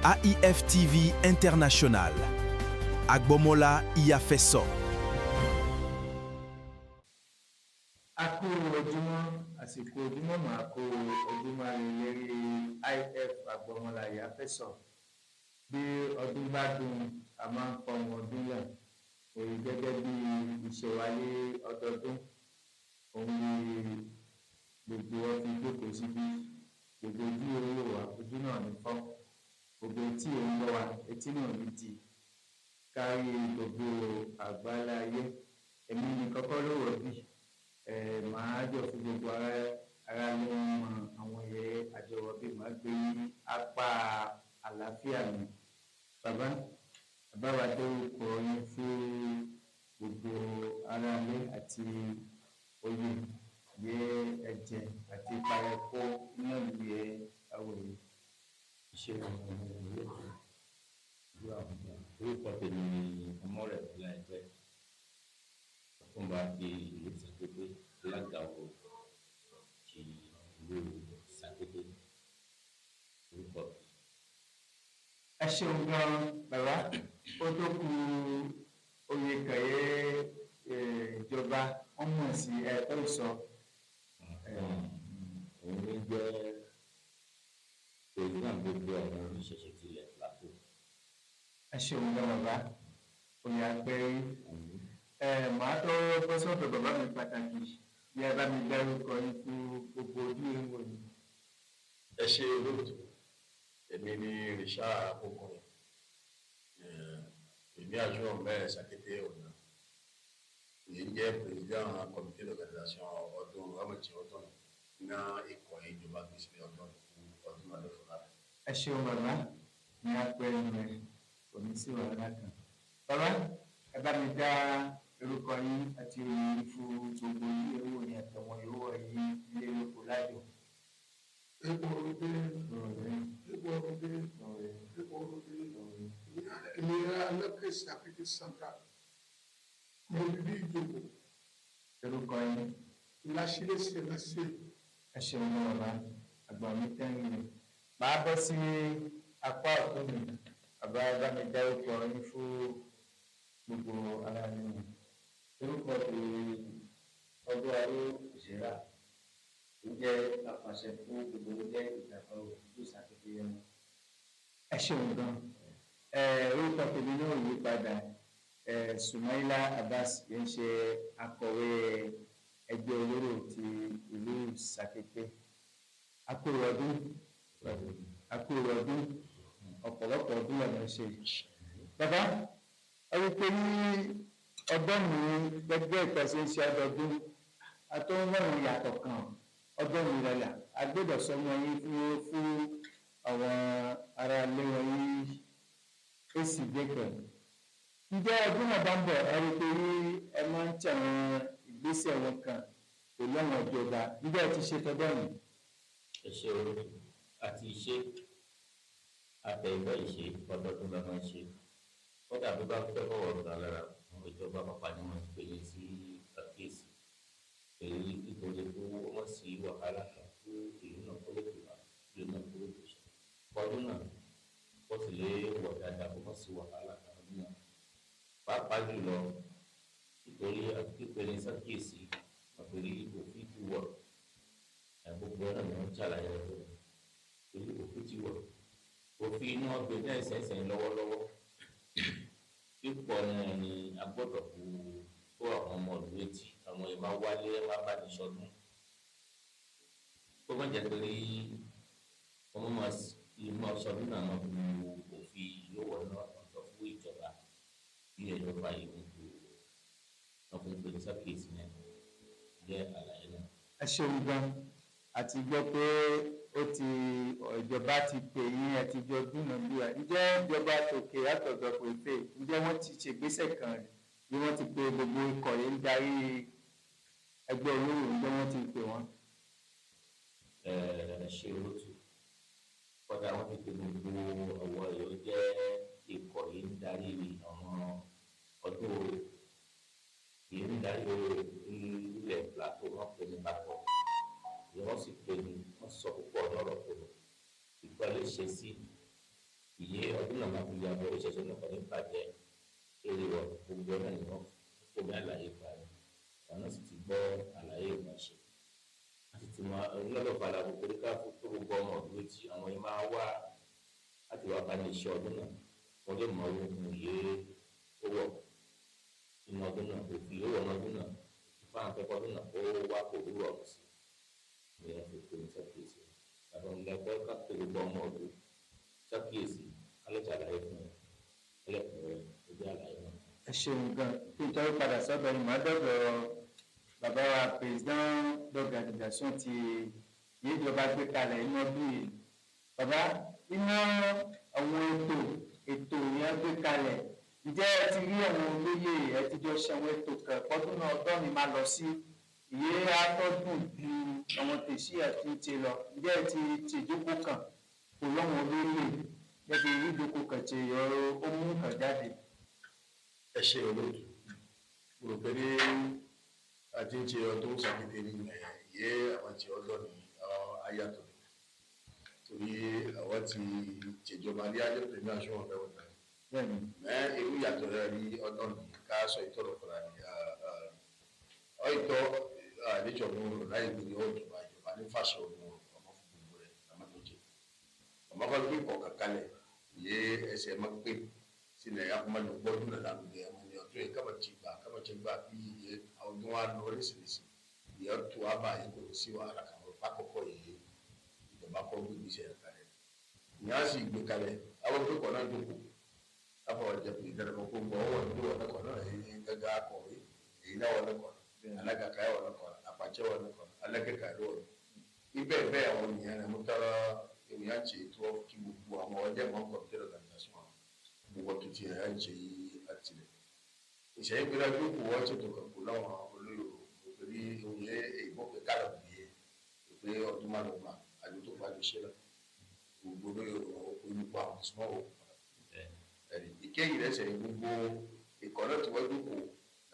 AIF TV International. Agbomola Iyafeso. A kú ojúmọ́, àsìkò ojúmọ́, máa kó ojúmọ́ lérí IF Agbọmọlá Ìyáfẹ́sọ̀. Bí ọdún bá dùn, a máa ń fọhùn ọdún yà. Èyí gẹ́gẹ́ bí ìṣèwálé ọdọọdún, òun ni gbogbo wọn fi jókòó síbí. Gbogbo ojú owó wa, ojú náà ní fọ́. Gbogbo etí òun gbọ́ wa, etí náà ní di. Kárí gbogbo àgbáláyé. Èmi ní kọ́kọ́ ló wọ̀ bí. Màá jọ fi gbogbo ara ló ń mọ àwọn ẹyẹ àjọwọ̀ bí màá gbé ní apá àlàáfíà mi. Bàbá, bàbá wa, dórúkọ yín fún gbogbo ara ilé àti oyè yẹ ẹ̀jẹ̀ àti ìparẹ́kọ́ náà yẹ àwòrán. Ṣe orúkọ tèmi ni Ọmọrẹ Ọláìpẹ́, Ọ̀túnba ti ìlú Sàkété, alága ọ̀rọ̀ ti ìlú Sàkété orúkọ. Ẹ ṣeun gan, bàbá. Ó tó ku oyè kàyé ìjọba wọn mọ̀ sí ẹ̀tọ́ ìsọ. Òun ní jẹ́ president gbogbo àwọn oníṣẹ̀ṣe tilẹ̀ Plateau. Ẹ ṣeun gan, bàbá, oyè apẹ́rí. Màá tó bọ́ sọ́dọ̀ bàbá mi pàtàkì bí ẹ bá mi dárúkọ yín fún gbogbo ojú ìwò yìí. Ẹ ṣe, olóòtú. Èmi ni Richard Okunrin, èmi adjoint maire Sàkété ọ̀nà, èyí ń jẹ́ président comité d'organisation ọdún rámọ̀tì ọdún ní ikọ̀ ìjọba gbèsè ọdún fún ọdún náà lọ́fọ̀ọ́. Ẹ ṣeun, bàbá, ní apẹ́rí rẹ kò ní sí wàhálà kan. Bàbá, ẹ bá mi dá orúkọ yín àti oyè yín fún gbogbo ìwò ní àtàwọn ìwò yín ilé oko lájọ. Epo òde, epo òde, epo òde. Èmi alákè Sàkété Central, mo bí ìjókòó. Orúkọ yín? Láṣílẹ̀ ṣẹlẹṣẹ. Ẹ ṣeun bàbá, àgbà mi tẹ́yìn rẹ̀. Màá bọ́ sí apá ọ̀tún mi. Bàbá, ẹ bá mi dá orúkọ yín fún gbogbo ara mi. Orúkọ tèmi ni Ọdún Aró Òṣèrà tó jẹ́ apàṣẹ fún gbogbo jẹ́ ìjàpá ìlú Sàkété yẹn. Ẹ ṣeun gan. Orúkọ tèmi náà yí padà, Sumaila Abbas yẹn ń ṣe akọ̀wé ẹgbẹ́ olóró ti ìlú Sàkété. Akúrò ọdún, akúrò ọdún, ọ̀pọ̀lọpọ̀ ọdún lọ́nà ṣe. Bàbá, ẹ wí pé ní ọdún mi gbẹgbẹ́ ìpèsè ń ṣe ọdọọdún àtọ́wọ́n yàtọ̀ kan ọdún mi lọ́la agbọ́dọ̀ sọmọ yín fún àwọn ará ilé wọn yìí èsì gbẹ̀kẹ̀. Ǹjẹ́ ọdún náà bá ń bọ̀, ẹ rí i pé ẹ máa ń tẹ àwọn ìgbésẹ̀ wọn kan pẹ̀lú àwọn ìjọba? Ǹjẹ́ ẹ ti ṣe tọdọ́ yìí? Ẹ ṣe, olóòtú. Àti ìṣe àtẹ̀yìnbá ìṣe ọdọọdún la máa ń ṣe. Kódà bí bá fẹ́ bọ̀wọ̀ gan lára àwọn ìjọba pàpà ni wọ́n ti pè é sí àkíyèsí èyí, nítorí pé wọ́n sì wàhálà kan fún ìlú náà kó lè tó wá, ìlú náà kó lè tó ṣe ọdún náà, wọ́n sì lè wọ̀ dáadáa kó wọ́n sì wàhálà kan ọdún náà, pàápàá jùlọ nítorí pípẹ́ ní sàkíyèsí àpèrè òfin ti wọ̀. Gbogbo náà ni wọ́n ń ṣàlàyé rẹ̀ fún mi torí òfin ti wọ̀, òfin inú ọgbẹ́ náà ṣẹ̀ṣẹ̀ lọ́wọ́lọ́wọ́. Pípọ̀ náà ni a gbọ́dọ̀ kó kó àwọn ọmọ ìlú etí àwọn ìbá wálé wá bá ní sọdún, kó má jẹ́ pé wọ́n máa ìmọ̀ sọdún náà máa bu òfin yóò wọ̀ náà ọ̀tọ̀ fún ìjọba bí ìjọba yìí ń kó wọn fún pé sákèsì náà jẹ́ àlàyé náà. Ẹ ṣeun gan. Àti gbọ́ pé ó ti ìjọba ti pè yín, ẹ ti jọ dúnàádúrà. Ǹjẹ́ ìjọba tòkè látọ̀dọ̀ pèpè, ǹjẹ́ wọ́n ti ṣègbésẹ̀ kan bí wọ́n ti pe gbogbo ikọ̀ yìí ń darí ẹgbẹ́ olóró? Ǹjẹ́ wọ́n ti pè wọ́n? Ẹ ṣe, olóòtú. Kódà wọ́n ti pe gbogbo ọwọ́ yìí ó jẹ́ ikọ̀ yìí ń darí àwọn ọdún yìí ń darí ilẹ̀ Plateau. Wọ́n pè ní papọ̀, wọ́n sì pè ní wọ́n sọ púpọ̀ lọ́rọ̀ pé ìgbà lè ṣe sí. Ìyé ọdún náà máa fi yàgò ìṣẹ̀ṣẹ̀ náà kọ́ ní bàjẹ́ lórí wọ gbogbo náà ni wọ́n kó ní àlàyé parí. Àwọn náà sì ti gbọ́ àlàyé wọn ṣe. A sì ti mọ ọlọ́lọ́pàá la gbogbo ní ká fún tó gbogbo ọmọ ọdún tí àwọn yìí máa wá láti wá bá ní iṣẹ́ ọdún náà. Wọ́n lè mọ ohun ìyé ó wọ̀ nínú ọdún náà, òfin ó wọ̀ ní ọdún náà, òfin fáwọn akẹ́kọ̀ọ́ ọdún náà ó wá kò wúrọ̀ ọ̀hún sí. Ìyẹn fi pè ní sọ́kìyèsí. Bàbá mi lẹ́kọ̀ọ́ ká pé gbogbo ọmọ ọdún sọ́kìyèsí ká lè ṣàlàyé fún wọn ẹlẹ́kùnrin ojú àlàyé náà. Ẹ ṣeun gan. Kí n tọ́jú padà sọ́dọ̀ yìí, màá dọ̀dọ̀ bàbá wa président d'organisation ti ìjọba gbé kalẹ̀ inú ọdún yìí. Bàbá, iná àwọn ètò yẹn gbé kalẹ̀, ǹjẹ́ ẹ ti rí àwọn olóyè ẹ ti jọ ṣe àwọn ètò kan kọ́dún náà ọdún mi máa lọ sí ìyé atọ́dún ju àwọn tèṣí àti ti lọ? Ǹjẹ́ ẹ ti ti ìjókòó kan kò lọ́wọ́n olóyè ẹ ti rí ìjókòó kan ṣe yọ ó mú kan jáde? Ẹ ṣe olóòtú. Mo rò pé ní àti ń ṣe ọdún sàkété ní ìyé àwọn tí ọdọ ní ayàtọ̀ torí àwọn ti ṣèjọba ní ajẹ́ pẹ̀lú aṣọ ọ̀fẹ́ wọn náà. Bẹ́ẹ̀ni. Mẹ irú yàtọ̀ rẹ ní ọdún ní ká sọ ìtọ́rọ̀ fúnra ní ọ ìtọ́ àlejò ọ̀gbun rò láyé gbé ọ̀jọba ìjọba ní fàṣẹ ọ̀gbun ọmọ fún gbogbo rẹ̀ àmọ́tòjì ọmọ kan gbé kọ̀ọ̀kan kalẹ̀ ìyé ẹsẹ̀ máa pé sílẹ̀ akumani gbọ́dún náà lálùdẹ ẹ̀mọ ní ọdún yìí kábàtì gbà bí iye ọdún wa lọ oríṣiríṣi ìyẹ tó a bá yẹ kó sí wàhálà kan pákọ́kọ́ yìí ìjọba kọ́ gbé gbèsè rẹ̀ kalẹ̀ ìyẹn á sì gbé kalẹ̀ àwọn tó kọ̀ náà jókòó afọ ọjà pé ìdánimọ̀ kó gbọ́ ọwọ́ ìlú wọn lẹ́kọ̀ọ́ náà èyí gángan akọ̀wé èyí náà wọn lẹ́kọ̀ọ́ alága káyọ̀ wọn lẹ́kọ̀ọ́ àpàjẹ́ wọn lẹ́kọ̀ọ́ alágẹ̀kà ló wọn. Ibẹ̀ bẹ́ẹ̀ àwọn ènìyàn rẹ̀ mú tọ́rọ ènìyàn ṣe tó kí gbogbo àwọn ọjọ́ mọ́ kọ̀m̀pútà organisation gbogbo kìtì ẹ̀ ń ṣe àtìlẹ̀. Ìṣẹ́yìn gbéra jókòó wọ́n ṣètò kọ̀ọ̀kọ̀ láwọn olóyò òpèrè òye ìgbọ́pẹ̀ kálọ̀ bìí pé ọdún márùn-ún àjò tó fà lè ṣe lọ gbogbo olóyò olùkọ́ àwọn ìsúnmọ́ òkú ẹ̀rí ìkéyìí rẹ̀ sẹ̀yìn gbogbo ìkọ́lẹ̀ tí wọ́n jókòó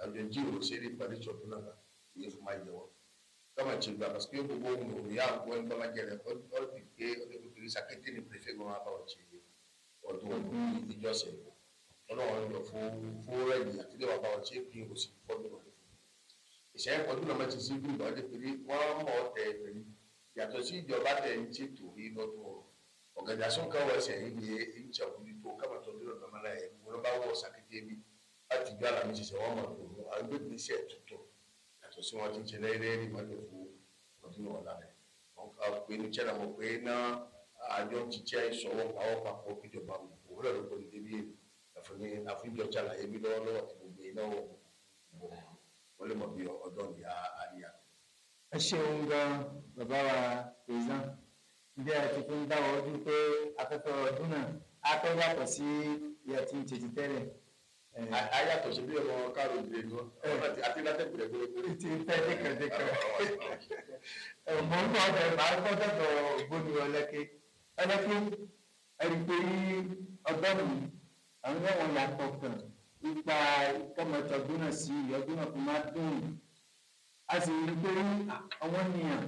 àjọ jíròrò sí ní ìpàdé ìṣọ̀tún náà ìyẹn fún máa yẹ wọ́n kama tsi gba parce que gbogbo ohun yà wọ́n ní bàbá jẹrẹ ọdún pé ọdún kékeré sakété ní préfet gbọ́n bá wọ́n ti ọdún ìjọsìn ọlọ́wọ́n yọ fún fún rẹ̀yìn àti ilé bàbá wọn tí pín òsì fọ́dún wọn. Ìṣẹ́ ọdún náà máa ti sí gbùgbà ọdún pé wọ́n mọ̀ ọ́ tẹ̀ pẹ̀lú yàtọ̀ sí ìjọba tẹ̀ ń ṣètò ìlọ́dún organisation kan wọ ẹsẹ̀ yìí ní ìṣàkóso tó kama tó dúró lọ́mọ náà yẹ wọ́n bá wọ̀ sàkété bí láti gbé àlàmì ṣiṣẹ́ wọ́n mọ̀ tó mú àwọn gbé iṣẹ́ tuntun yàtọ̀ sí wọn ti ń ṣe lẹ́yìn wọ́n lè fún ọdún náà lára wọn ká pé ní china mọ̀ pé ná àjọ jíjẹ́ ìṣọwọ́ pawọ́ papọ̀ kíjọba òwúrọ̀ ló kọ́ ní débi àfúnjọ ṣàlàyé bí lọ́wọ́lọ́wọ́ àti gbogbo iná wọ́n lè mọ̀ bí ọdọ́ ní àríyá. Ẹ ṣeun gan, bàbá wa president. Ǹjẹ́ ẹ ti fi ń dá wa ojú pé afẹ́fẹ́ ọdún náà á tọ́ yàtọ̀ sí ìyá tí ń tètè tẹ́lẹ̀? Ayàtọ̀ sí bí ọmọ káàró ìdílé ni wọ́n àti látẹ̀kùrẹ̀ gbẹgbẹ. Ti fẹ́ dékàndékàn mọ̀ ń bọ̀ ọ̀dọ̀ máa gbọ́dọ̀ bọ̀ ògbóni ọlẹ́kẹ́ ọlẹ́kẹ́ ẹni pé ọgbọ́n mi àwọn ẹ̀wọ̀n yàtọ̀ kan nípa kọ́mọ̀tọ̀gbọ́n náà sí ìyọ́gbọ́n náà kó má dùn. A sì rí i pé àwọn ènìyàn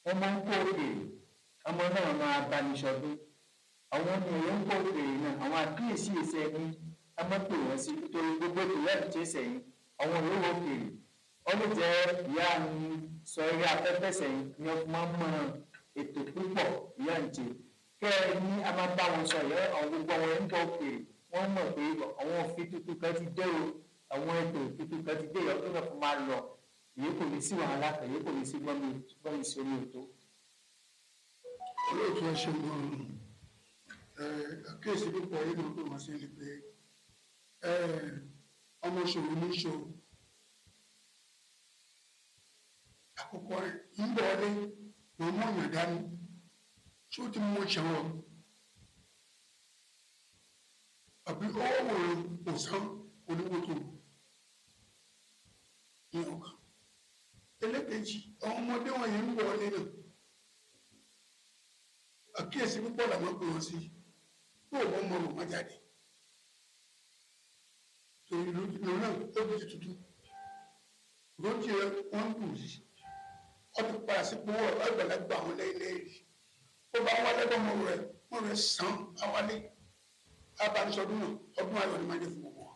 wọ́n máa ń kó òkè ọmọ náà máa bánisọdún àwọn ènìyàn ń kó òkè náà àwọn àkíyèsí ẹsẹ ní ọmọ pè wọ́n sí nítorí gbogbo ètò láti ṣe sẹ́yìn àwọn olówó òkèèrè wọ́n lè jẹ́ ìyá mi sọ eré afẹ́fẹ́ sẹ́yìn ni wọ́n máa ń mọ ètò púpọ̀ ìyá ń ṣe kẹ́ ẹ ní a máa bá wọn sọ yẹ àwọn gbogbo àwọn ń bọ̀ òkèèrè wọ́n mọ̀ pé àwọn òfin tuntun kan ti dé o, àwọn ètò tuntun kan ti dé ọdún náà fún máa lọ èyí kò ní sí wàhálà kan, èyí kò ní sí gbọ́nmi sí omi òtó. Olóòtú, ẹ ṣeun gan-an. Ẹ àkíyèsí púpọ̀ yìí ló ń pè wọ́n sí ni pé ẹ ọmọ ṣòro ní ṣòro àkọ́kọ́ rẹ̀ ń bọ̀ ọ́ lé ló mú ọ̀yàn dání ṣó ti mú ìṣẹ̀wọ̀n àbí owó wò kò sán oníwó tó ní ọkàn. Ẹlẹ́kejì, àwọn ọmọdé wọ̀nyí ń bọ̀ ọ́ lé náà, àkíyèsí púpọ̀ làwọn pè wọ́n sí bó o bọ́ mọ ọ̀rọ̀ wọn jáde torí ìlú náà ó di tuntun lójú ẹ wọ́n ń kù sí wọ́n ti padà sí pé wọ́n àgbàlagbà àwọn lẹ́yìn lẹ́yìn rí ó bá wálé bọ́ mọ rẹ̀ mọ rẹ̀ sàn á wálé. Abanisọdún náà ọdún ayọ̀ ni máa jẹ́ fún gbogbo wa,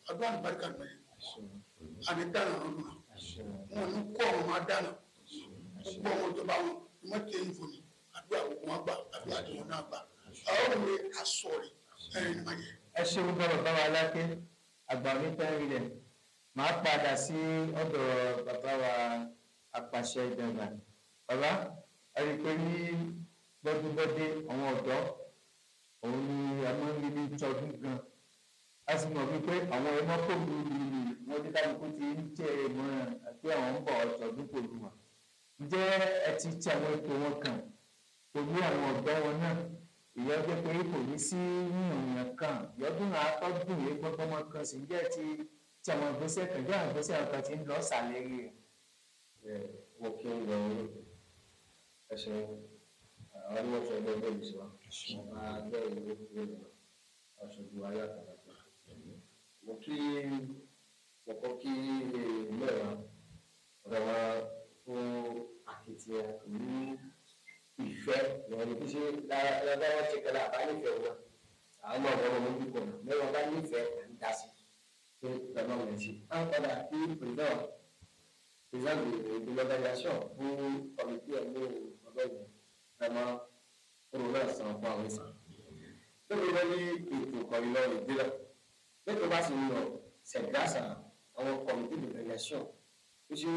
ọdún àlùbáríkà ni máa jẹ́ fún gbogbo wa. Àní dáná ọdún náà wọn ò ní kó àwọn máa dáná gbogbo àwọn ìjọba wọn ni wọ́n ti ń fún ni àdúrà gbogbo wọn gbà, àdúrà tí wọn náà gbà àwọn òwe asọ̀rì ẹ̀rín ni máa jẹ́. Ẹ ṣeun gan, bàbá wa Aláké àgbà onítẹ̀rìnlẹ̀. Màá padà sí ọ̀dọ̀ bàbá wa apàṣẹ ìdàgbà. Bàbá, ẹ rí i pé ní gbọ́dúgbọ́dé àwọn ọ̀dọ́ òun ni a máa ń rí ní tọdún gan. A sì mọ̀ wípé àwọn ẹmọ kò lù lù wọn ní kálukú ti ń jẹ́ ìmọ̀ràn pé àwọn ń bọ̀ ọ̀tọ̀ọdún kò lù wọn. Ǹjẹ́ ẹ ti ti àwọn ètò wọn kàn pẹ̀lú àwọn ọ̀dọ́ wọn náà? Ìyá jẹ́ pé kò ní sí yìnyín kan ìyọ́dún àtọ́dún yìí gbọ́ngbọ́n mọ́ kan sí. Ǹjẹ́ ẹ ti ti àwọn ìgbésẹ̀ kan jẹ́ àwọn ìgbésẹ̀ kan ti ń lọ sàlẹ̀ rí rẹ̀? Mo kí ń lọ ẹ ṣeun. Àwọn onímọ̀tò ẹgbẹ́ ẹgbẹ́ ìlú wa wọn máa gbẹ́ ìlú ìlú aṣojú ayé àtàlàfà. Mo kí mo kọ́ kí mẹ́wàá ọ̀rẹ́ wa fún akitiyan pẹ̀lú ìfẹ́ ìwọ̀n ní kí ṣe lára wọn ṣe kẹlẹ́ àbá nífẹ̀ẹ́ wọn àwọn ọmọ ọmọ ọmọ ojú kọ̀ọ̀nà mẹ́wàá bá nífẹ̀ẹ́ à ń dá sí pé bàbá wọn ṣe. À ń padà kí président de l'organisation fún comité ẹ̀mí ọ̀dọ́ yẹn vraiment ọ̀rọ̀ náà san fún àwọn ìsàn. Lórí lọ ní ètò ìkọ̀yìn lọ ìdílé lẹ́tọ̀ bá sì ń lọ c'est grâce à àwọn comité d'organisation tó ṣe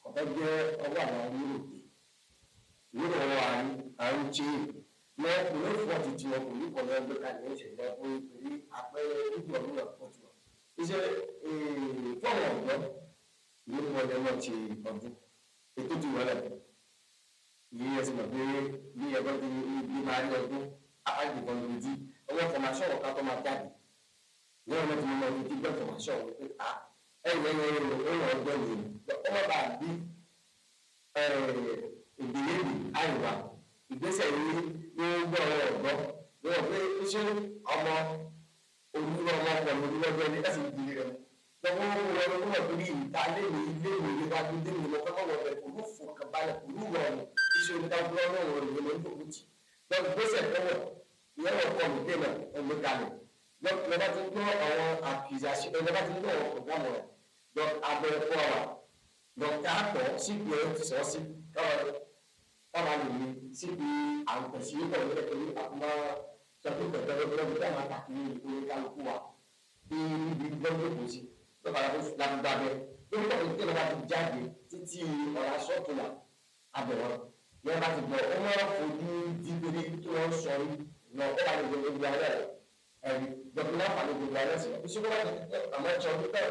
ọ̀fẹ́ jẹ́ ọwọ́ àwọn oníròkè ìwé ọwọ́ àrùn ṣe lọ kò ní fún ọtí tiwọn kò ní kọ̀ lọ́wọ́ gbé kalẹ̀ ń ṣẹ̀dá fún ìpèrí àpẹẹrẹ níbi ọdún náà pọ̀ tiwọn. Iṣẹ́ fún àwọn ọ̀dọ́ ìwé fún ọdẹ náà ti ọdún ètò ti wọlé yìí ẹ ti mọ̀ pé bí ẹgbẹ́ ti ní máa rí ọdún apájù kan lójú ọwọ́ fọmáṣọ́ ọ̀ká tó máa jáde ìwé ọ̀nà tí mo mọ̀ ní gbẹ́ fọmáṣọ́ ọ̀hún pé a ẹ̀yìn ẹ̀yìn ẹ̀yìn ẹ̀yìn ọ̀dọ́ yìí ọmọ bá bí ìgbéyèwò àìwá ìgbésẹ̀ yìí ní gbọ́ ọ̀rọ̀ ọ̀gbọ́ ní wọ́n pé ṣé ọmọ olúwa ọmọ ọkọ mi lọ́jọ́ ní ẹ̀sìn ìdílé rẹ̀ lọ́wọ́ wọn ló wọ̀ torí ìta lémi ilé mi ní wájú dé mi lọ fẹ́ wọ̀ bẹ̀ kò ní fọkànbalẹ̀ kò ní rọrùn iṣẹ́ oníkàwé lọ́wọ́ rẹ̀ ló ń dòkú tì lọ́wọ́ gbèsè tẹ́wọ̀ ìyẹn wọ̀ kọ́ mi dènà ẹ̀mí kalẹ̀ lọ́ba ti ń gbọ́ àwọn àkìzàṣe lọ́ba ti ń gbọ́ àwọn ọ̀gá rẹ̀ lọ abẹ́rẹ́ fún wa lọ káàtọ̀ síbi ẹ̀ ti sọ sí káwọn lè ní síbi àǹtẹ̀sí pẹ̀lú pẹ̀lú àkùnmá sọ́kùn pẹ̀lú pẹ̀lú pẹ̀lú àwọn àtàkùn oníkálukú wa bí ibi gbọ́dọ̀ kò sí lọ́ba làbúgbà bẹ́ẹ̀ lórí ọ̀rọ̀ tí lọ́ba ti jáde títí ọ̀rọ̀ aṣọ́tò wà abẹ̀wọ̀n yẹn bá ti gbọ́ ó máa fojú dídórí tí wọ́n sọ yìí lọ ó wà ní gbogbo ayé rẹ̀ ẹ̀rí gbogbo náà fà ní gbogbo ayé sí ìṣòro wà ní àmọ́ ẹ̀ṣọ́ pípẹ́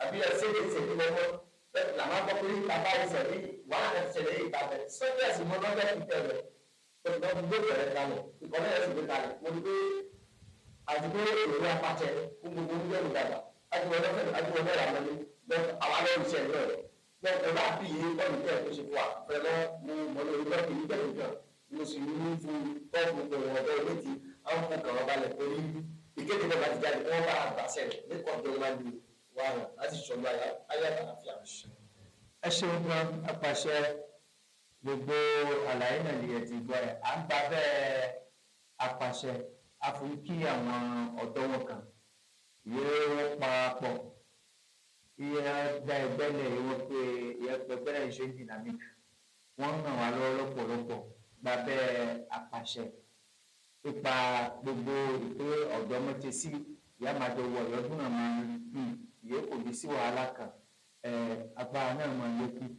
àbí ẹ̀ṣẹ́ lè ṣe ìwọ́n mọ́ làwọn gbọ́ pé bàbá ìṣẹ̀ yìí wàhálà ti ṣẹlẹ̀ yìí bàbẹ̀ sọ́jà sì mọ́ lọ́jọ́ ti tẹ̀lẹ̀ gbogbo gbé bẹ̀rẹ̀ kalẹ̀ ìkọ́lẹ̀ ẹ̀sìn gbé kalẹ̀ mo ní pé àti pé èrò apàṣẹ fún gbogbo oúnjẹ ìdàgbà àti wọlé àmọ́lé àwọn alẹ́ ìṣẹ̀ náà lọ́kọ̀ bá bí iye ọ̀nà tẹ̀ tó ṣe fún wa fẹ́lẹ́ mo mọ̀ lórí lọ́kì ní bẹ́ẹ̀ nìkan mo sì ní fún tọ́ọ̀fù pẹ̀lú ọ̀dọ́ ilé tí àwọn fún kàn wọ́n balẹ̀ torí ìkéde náà bá ti jáde wọ́n bá àgbàṣẹ rẹ̀ lẹ́kọ̀ọ́ tó máa lu wa rẹ̀ láti ṣọ̀gbọ́n ayé àtàlàfíà. Ẹ ṣeun gan, apàṣẹ. Gbogbo àlàyé náà lè ti gbọ́ ẹ. À ń gba bẹ́ẹ̀ apàṣẹ àfún kí àwọn ọ̀dọ́ wọn kan ìwé wọn parapọ̀ iye da ẹgbẹ́ lẹ̀ wọ́n pé ẹgbẹ́ náà ṣe dynamic wọ́n ń ràn wá lọ́wọ́ lọ́pọ̀lọpọ̀. Gba bẹ́ẹ̀ apàṣẹ nípa gbogbo ìpè ọ̀dọ́ mọ́tẹ́ sí ìyá máa jọ wọ̀ lọ́dún náà máa ń dùn ìyóò kò ní sí wàhálà kan agbára náà máa lékún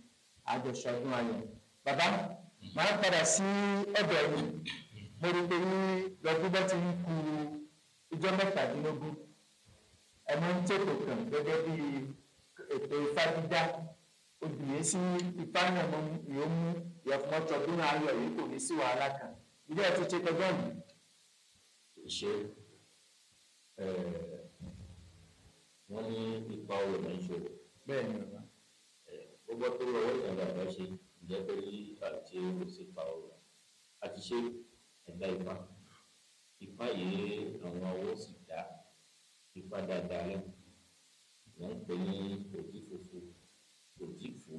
àjọṣọdún ayọ̀. Bàbá, máa padà sí ọ̀dọ̀ yìí. Mo rí i pé ní lọ́dún bá ti ń ku ijọ́ 17 ẹ máa ń tètò kàn gẹ́gẹ́ bí ètò ifá dídá obìnrin sí ifá náà mọ ìyó mú ìyàfọmọtọdún ayọ̀ yìí kò ní sí wàhálà kan. Ilé ẹ ti ṣe tọgbọ́n yìí. Ṣe wọ́n ní ipa owó náà ń ṣòro. Bẹ́ẹ̀ ni, bàbá. Ó gbọ́ pé ọwọ́ ìyàwó àgbà ṣe ǹjẹ́ pé àti ó sì pa ọ̀rọ̀ àti ṣe ẹ̀dá ifá ifá yìí àwọn ọwọ́ sì dá ifá dáadáa lẹ́ wọ́n ń pè ní òjìfòfò òjìfò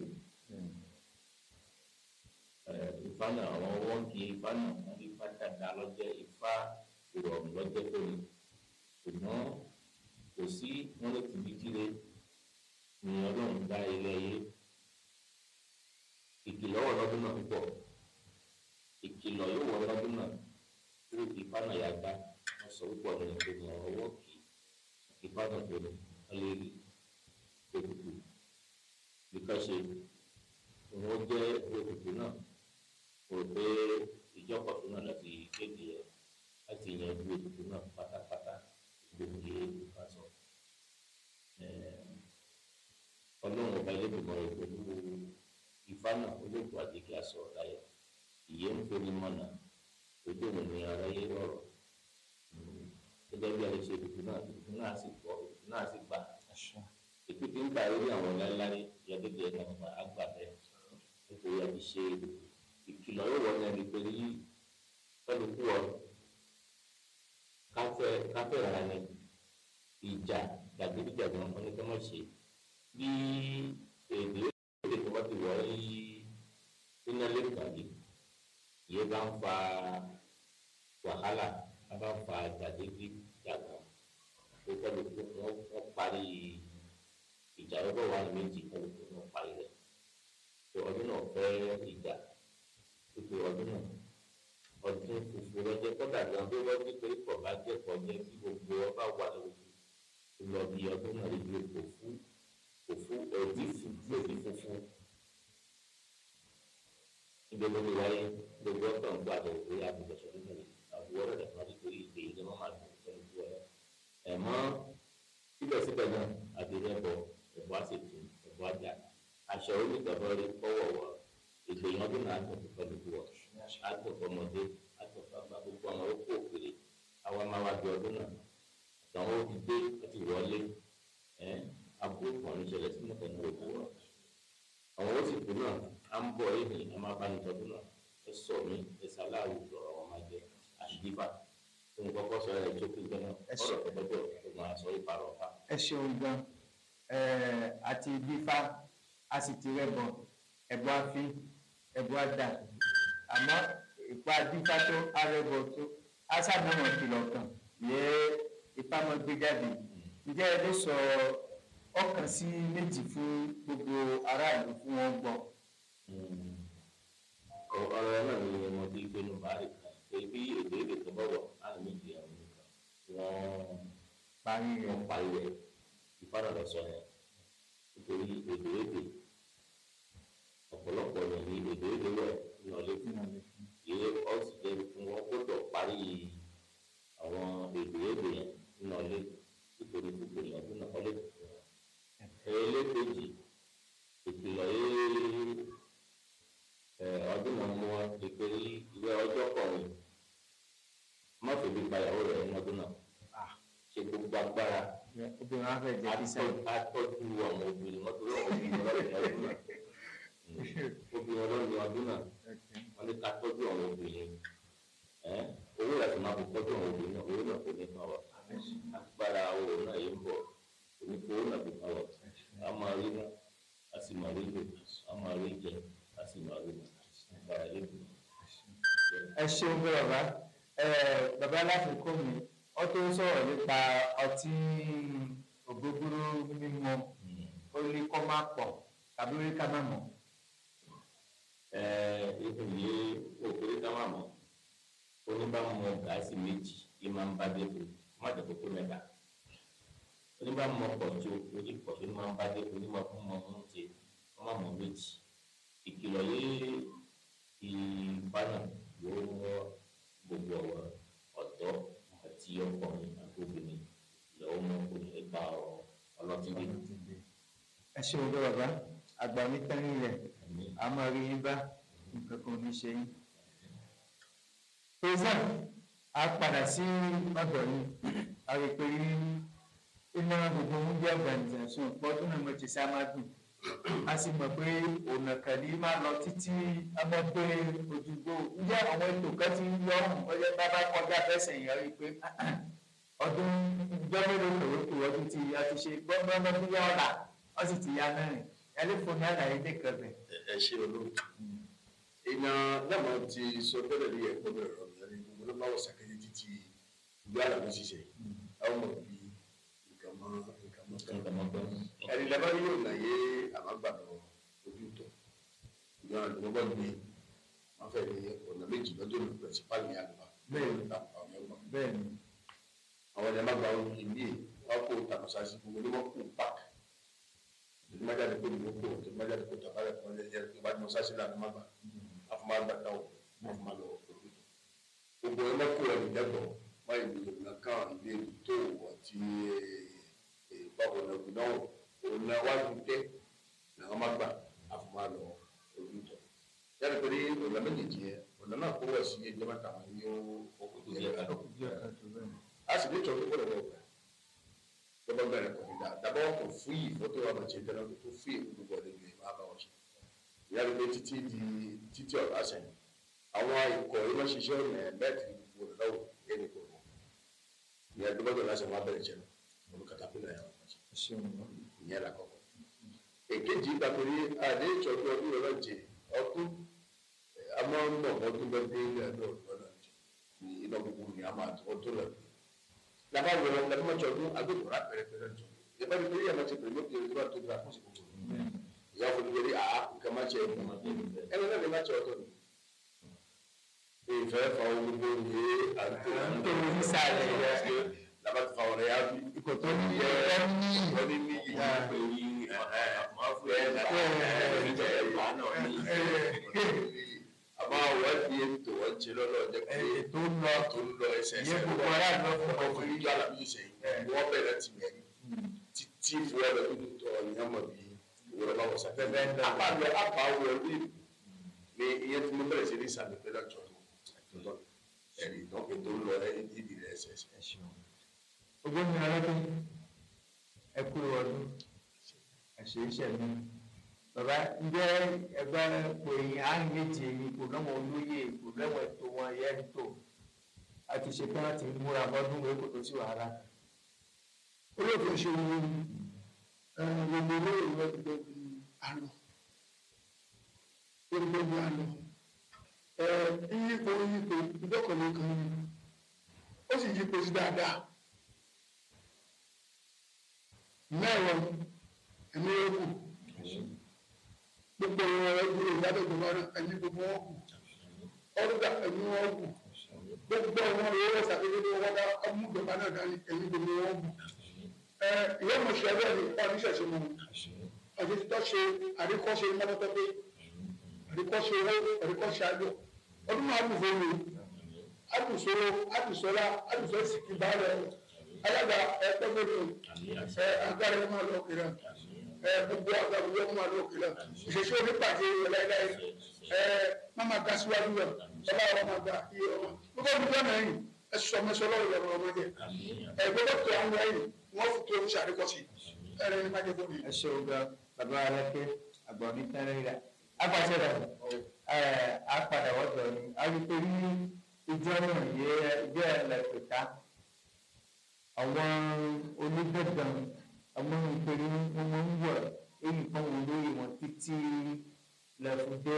ifá náà àwọn ọwọ́ ń kí ifá náà wọ́n ní ifá dáadáa lọ́jẹ́ ifá ìrọ̀rùn lọ́jẹ́ fún mi. Ṣùgbọ́n kò sí wọn ní tìbíkíre ni Ọlọ́run dá ilé ayé. Ìkìlọ̀ wọ̀ lọ́dún náà púpọ̀. Ìkìlọ̀ yóò wọ lọ́dún náà kúrò Ifá náà yá gbá. Wọ́n sọ púpọ̀ nínú pé ní ọwọ́ kì í Ifá náà tó ní wọ́n lè rí ètùtù bí ká ṣe òun jẹ́ ètùtù náà. Mo rò pé ìjọpọ̀ tó náà láti kéde ẹ̀ láti yanjú ètùtù náà pátápátá gbogbo Ifá sọ. Ọlọ́run ọba Elédùmarè rẹ̀ pẹ̀lú Ifá náà olóòtú àti kí a sọ̀rọ̀ láyọ̀. Ìyẹn ń foni mọ̀nà ojú òun ni aráyé rọ̀rọ̀. Gẹ́gẹ́ bí a lè ṣe ètùtù náà sì gbọ́, ètùtù náà sì gbà. Ètùtù tí ń gbà lórí àwọn láéláé ìyàgédé ẹ̀ka nípa àgbà bẹ́ẹ̀ nítorí a ti ṣe ètùtù. Ìkìlọ̀ yóò wọ ní ẹni pé ní kálukú ọ káfẹ́ ara ni ìjà jàgídíjàgan wọn ní ká má ṣe. Bí èdè èdè tó bá ti wọ̀ ẹ́ nínú ilé ìtàgé ìyẹn bá ń fa wàhálà, a bá ń fa jàgídíjàgan tó kálukú wọ́n parí ìjà lọ́gbọ̀n wà ní méjì, kálukú wọ́n parí rẹ̀. Tó ọdún náà fẹ́ ìjà pípé ọdún náà ọdún funfun lọ́jọ́ kọ́dà gan bí wọ́n ní pé kọ̀ bá jẹ́ kọ́ jẹ́ kí gbogbo ọba wà lọ́wọ́ lọ bí ọdún náà lè gbé òfú òdì òdì funfun. Níbi gbogbo wáyé gbogbo ọkàn gbọ́ àbọ̀ òwe àbùdọ̀sọ̀ nínú rẹ̀ àbúrò rẹ̀ kan nítorí ìgbé ilé wọn máa dùn pẹ̀lú ìwọ rẹ̀. Ẹ̀mọ́ síbẹ̀síbẹ̀ náà àdéhùn ẹ̀bọ ẹ̀bọ á sì tún ẹ̀bọ ajá aṣọ onígbàgbọ́ rí kọ́wọ̀ wọ ìgbìyànjú ọdún náà àtọ̀tọ̀ pẹ̀lú ìwọ àtọ̀tọ̀ ọmọdé àtọ̀tọ̀ àgbà gbogbo àwọn okó òkèlè àwa máa wá bí ọdún náà àtàwọn ó ti dé láti wọlé ẹ̀ aburú kan ní ìṣẹ̀lẹ̀ sínú kan ní òkú wọn. Àwọn ó sì kú náà à ń bọ̀ èyí a máa bá ní tọdún náà ẹ sọ mí ẹ ṣaláàrú lọ̀rọ̀ wọn máa jẹ àṣìdífà tó ń kọ́kọ́ sọ ẹ̀ tó kú gan náà ọ̀rọ̀ tó gbọ́dọ̀ tó máa sọ ìparọ̀ ọ̀fà. Ẹ ṣeun gan àti dífá a sì ti rẹbọ ẹbọ àfi ẹbọ àdà àmọ́ ìpa dífá tó arẹbọ tó a sábà kìlọ̀ kan yẹ Ifá mọ́ gbé jáde. Ǹjẹ́ ẹ lè sọ ọ̀kan sí méjì fún gbogbo aráàlú fún wọn gbọ́? Ọ̀rọ̀ náà ni mo ti gbénu báàrí kan pé bí èdè èdè tó bọ̀wọ̀ láti méjì àwọn nìkan wọ́n parí rẹ̀. Wọ́n parí rẹ̀. Ifá náà lọ sọ yẹn nítorí èdè èdè ọ̀pọ̀lọpọ̀ yẹn ní èdè èdè wẹ̀ ní ọ̀lẹ́ fún ìyẹn ọ̀sì jẹ́ fún wọn gbọ́dọ̀ parí àwọn èdè èdè yẹn ní ọ̀lẹ́ nítorí gbogbo ìyẹn ọdún náà ọ̀lẹ́ fún wọn. Ẹlẹ́kejì ìkìlọ̀ ọdún náà mú wọn pé ìwé ọjọ́ kọrin má fèbí payàwó rẹ̀ ní ọdún náà ṣe gbogbo agbára. Obìnrin á fẹ́ jẹ kíṣà. Atọ́jú àwọn obìnrin wọn torí àwọn obìnrin ọlọ́run ọdún náà obìnrin ọlọ́run ọdún náà wọn ní ká tọ́jú àwọn obìnrin owó láti máa fi tọ́jú àwọn obìnrin náà owó náà kò ní kàn wá agbára owó náà yìí ń bọ̀ kò ní kó owó náà fi kàn wá a máa rí náà a sì máa rí lò a máa rí jẹ a sì máa rí lò agbára lè dùn. Ẹ ṣeun bí bàbá bàbá láfikún mi ó tó sọ̀rọ̀ nípa ọtí ògógóró mímu ó ní kó má pọ̀ tàbí ó ní ká má mọ̀. Ìyè òkèrè ká má mọ̀ oníbàámu gáàsì méjì yìí máa ń bá dé kó má jẹ́ kókó mẹ́ta oníbàámu pọ̀jù oní pọ̀jù máa ń bá dé kó onímọ̀ fún mọ̀ ń ṣe wọ́n má mọ̀ méjì ìkìlọ̀ yìí ìbánà yóò mọ gbogbo ọ̀rọ̀ ọ̀dọ́ àti ọkùnrin àti obìnrin ìyàwó mọ obìnrin nípa ọlọ́tí dé. Ẹ ṣeun bí bàbá àgbà mi tán nílẹ̀ a máa rí yín bá nǹkan kan ò ní ṣe yín. President a padà sí ọ̀dọ̀ yín a rí pé iná gbogbo oúnjẹ organisation pọ́dún náà mo ti sá máa dùn a sì mọ̀ pé ọ̀nà kan ní máa lọ títí a máa gbé ojúgbó ǹjẹ́ àwọn ètò kan ti ń yọ ọ̀hún ọjọ́ bábá kọjá fẹsẹ̀ yẹn rí i pé ọdún ìjọ mélòó kòrókò ọdún tí a ti ṣe gbọ́ngbọ́n bí yọ ọ̀la wọ́n sì ti ya mẹ́rin ẹ lè fún ní àlàyé dé kan bẹ̀. Ẹ ṣe olóòtú iná náà ti sọ tẹ́lẹ̀ ní ẹ̀kọ́ bẹ̀rẹ̀ ọ̀rọ̀ mi ní gbogbo ló bá wọ̀ sàkéjì títí ìlú àlàmú ṣiṣẹ́ àwọn ọmọ Ẹni lẹ́bàá yóò nà yé àbágbàdo ojú tọ̀ ìyá àdúgbò gbé wọn fẹ́ ní ọ̀nà méjì lọ́jọ́ ní pẹ̀sìpálì ní àgbà Bẹ́ẹ̀ni. Bẹ́ẹ̀ni. Àwọn ẹ̀dá máa gba ojú ìlú wọn kó tàbùsà sí gbogbo ní wọn kó pàk tòun má jáde kó ní wọn kó tòun má jáde kó tàbálẹ̀ tó wọn jẹ́ tó bá ní wọn sásì lànà má bà á fún má gbà táwọn wọn fún má lọ ojú tọ̀ gbogbo ẹ̀ mọ́kò ẹ̀ nìdẹ́gbọ̀ wọ́n ìlú ìlú kan ìlú tó àti báwo ni ọ̀gbìn náà ọ̀nà wájú tẹ́ làwọn má gbà á fún má lọ ojú tọ̀ yàtọ̀ pé ní ọ̀nà méjèèjì yẹn ọ̀nà náà kó wọ̀ sí ẹjọ́ mẹ́ta wọn ní ó kó díẹ̀ ká a sì ní tọ́jú gbọ́dọ̀ wọ̀ gbà lọ́gbọ́n bẹ̀rẹ̀ kò ní dá dàbọ̀ kò fún yìí fọ́tò wa bàjẹ́ dáná tó fún yìí gbogbo ọ̀dẹ́ ní ìmọ̀ àbáwọ̀ ṣe yàtọ̀ pé títí di títí ọ̀rọ̀ àṣẹyìn àwọn ikọ̀ yìí wọ́n ṣiṣẹ́ ọ̀nà mẹ́tì gbogbo ọ̀nà lọ́wọ́ yẹn ní kò wọ́n ìyá gbọ́dọ̀ láṣẹ wọn abẹ́rẹ́ jẹ́ lọ katapila yà wọ́n ṣe ìyẹn la kọ́kọ́ èkejì gbà pé àdé ìtọ́jú ọdún rẹ̀ lọ́jẹ̀ ọdún a máa ń bọ̀ ọdún bẹ́ẹ̀ dé ilé ẹ̀dọ́ ọdún náà ní iná gbogbo ni a máa ọdún rẹ̀ lábá wọlé lábá máa tọdún agbègbè rà pẹrẹpẹrẹ jọ ìyá bá mi yà máa ti pèrè lókè ìjọba tó dira fún ìsìnkú ìyá fún mi wọlé àá nǹkan máa ṣe ẹni náà lè má ṣe ọtọ ni. Ìfẹ́ fa gbogbo ní àǹtò Àǹtò nísàlẹ̀ rẹ̀. lábá ti fa ọ̀rẹ́ yá bí. Ìkòtò ní Ìkòtò ní níyì. Àmọ́ àwọn ti ètò wọn ṣe lọ́lọ́ jẹ́ pé ètò ń lọ tó ń lọ ẹsẹ̀ ìyẹn ẹsẹ̀ gbogbo aráàlú ọ̀fọ̀ ọkọ̀ fún ìjọ àlàbí ìṣẹ̀yìn wọ́n bẹ̀rẹ̀ ti mẹ́rin títí fún ọ̀rẹ́ tó tọ̀ ọ̀yàn mọ̀ bí ìwọ́n bá wọ̀ sáfẹ́. Bẹ́ẹ̀ ni. Àpàlọ́ àpàwọ̀ ní ní ìyẹn tí mo bẹ̀rẹ̀ sí ní sàmì pé lọ́jọ́ tó ẹ̀rí ìdánwò tó ń lọ ìdí rẹ̀ ẹsẹ̀ ẹsẹ̀. Ogójì ọlọ́dún ẹ kú ọdún àṣeyíṣẹ́ mi bàbá ǹjẹ́ ẹgbẹ́ pé àárín méjì èyí kò lọ́wọ́ olóyè kò lọ́wọ́ ètò wọn ẹ̀yẹ́ ń tò àti ṣetán láti múra bọ́dún wẹ́ẹ́ kò tó sí wàhálà. Olóòtú ṣe wo gbogbo olóyè ló ti gbé bí àná ó ti gbé bí àná yíyípo yíyípo ìdọ́kọ̀lé kan ni ó sì yípo sí dáadáa mẹ́wọ̀n ẹ̀mí yóò kù gbogbo ọ̀rọ̀ ẹgbẹ́ ìdádọ́gbọ̀n náà ẹ̀mí gbogbo wọn kù ọ̀rọ̀dà ẹ̀mí wọn kù gbogbo ọ̀rọ̀ ẹ̀rọ ṣàkóso wọn dá ọmú ìjọba náà dání ẹ̀mí gbogbo wọn kù ìwé mọ̀ṣẹ́ bẹ́ẹ̀ ni oníṣẹ̀ṣe mọ̀ ọ̀ṣẹ́ títọ́ ṣe àríkọ́ṣe mọ́tọ́tọ́ pé àríkọ́ṣe owó àríkọ́ṣe ayọ̀ ọdún máa bù fún mi àbùsọ̀rọ̀ àbùsọ̀lá àbùsọ̀ ìsìnkú balẹ̀ alága ẹ̀ẹ́dẹ́ mẹ́rin ẹ̀ agbára ẹ̀ máa lọ kiri ẹ̀ gbogbo agbára ẹ̀ máa lọ kiri ìṣẹ̀ṣẹ̀ onípàdé láíláí ẹ̀ má máa ga síwájú rẹ̀ ọba ọmọ máa ga iye ọmọ gbogbo ọdún mẹ́rin ẹ̀ sọ mẹ́sọ̀ lọ́wọ́ ìlọrin ọmọdé ẹ̀ gbogbo tó àwọn ẹ̀yìn wọ́n fi tó ṣàríkọ́sí ẹ̀rẹ́ ní májèkó mi. Ẹ ṣeun gan bàbá alákẹ́ àgbà onítẹ̀rẹ̀ rẹ̀ apàṣẹ rẹ̀ ẹ̀ apàdà wọ́dọ̀ ni a rí pé ní ìjọ náà yẹ ìjọ ẹlẹ́pẹ̀ta àwọn onígbẹ̀dàn àwọn ìpèrè wọn máa ń wọ̀ èyí kan wọn lórí wọn títí lẹ́fún dé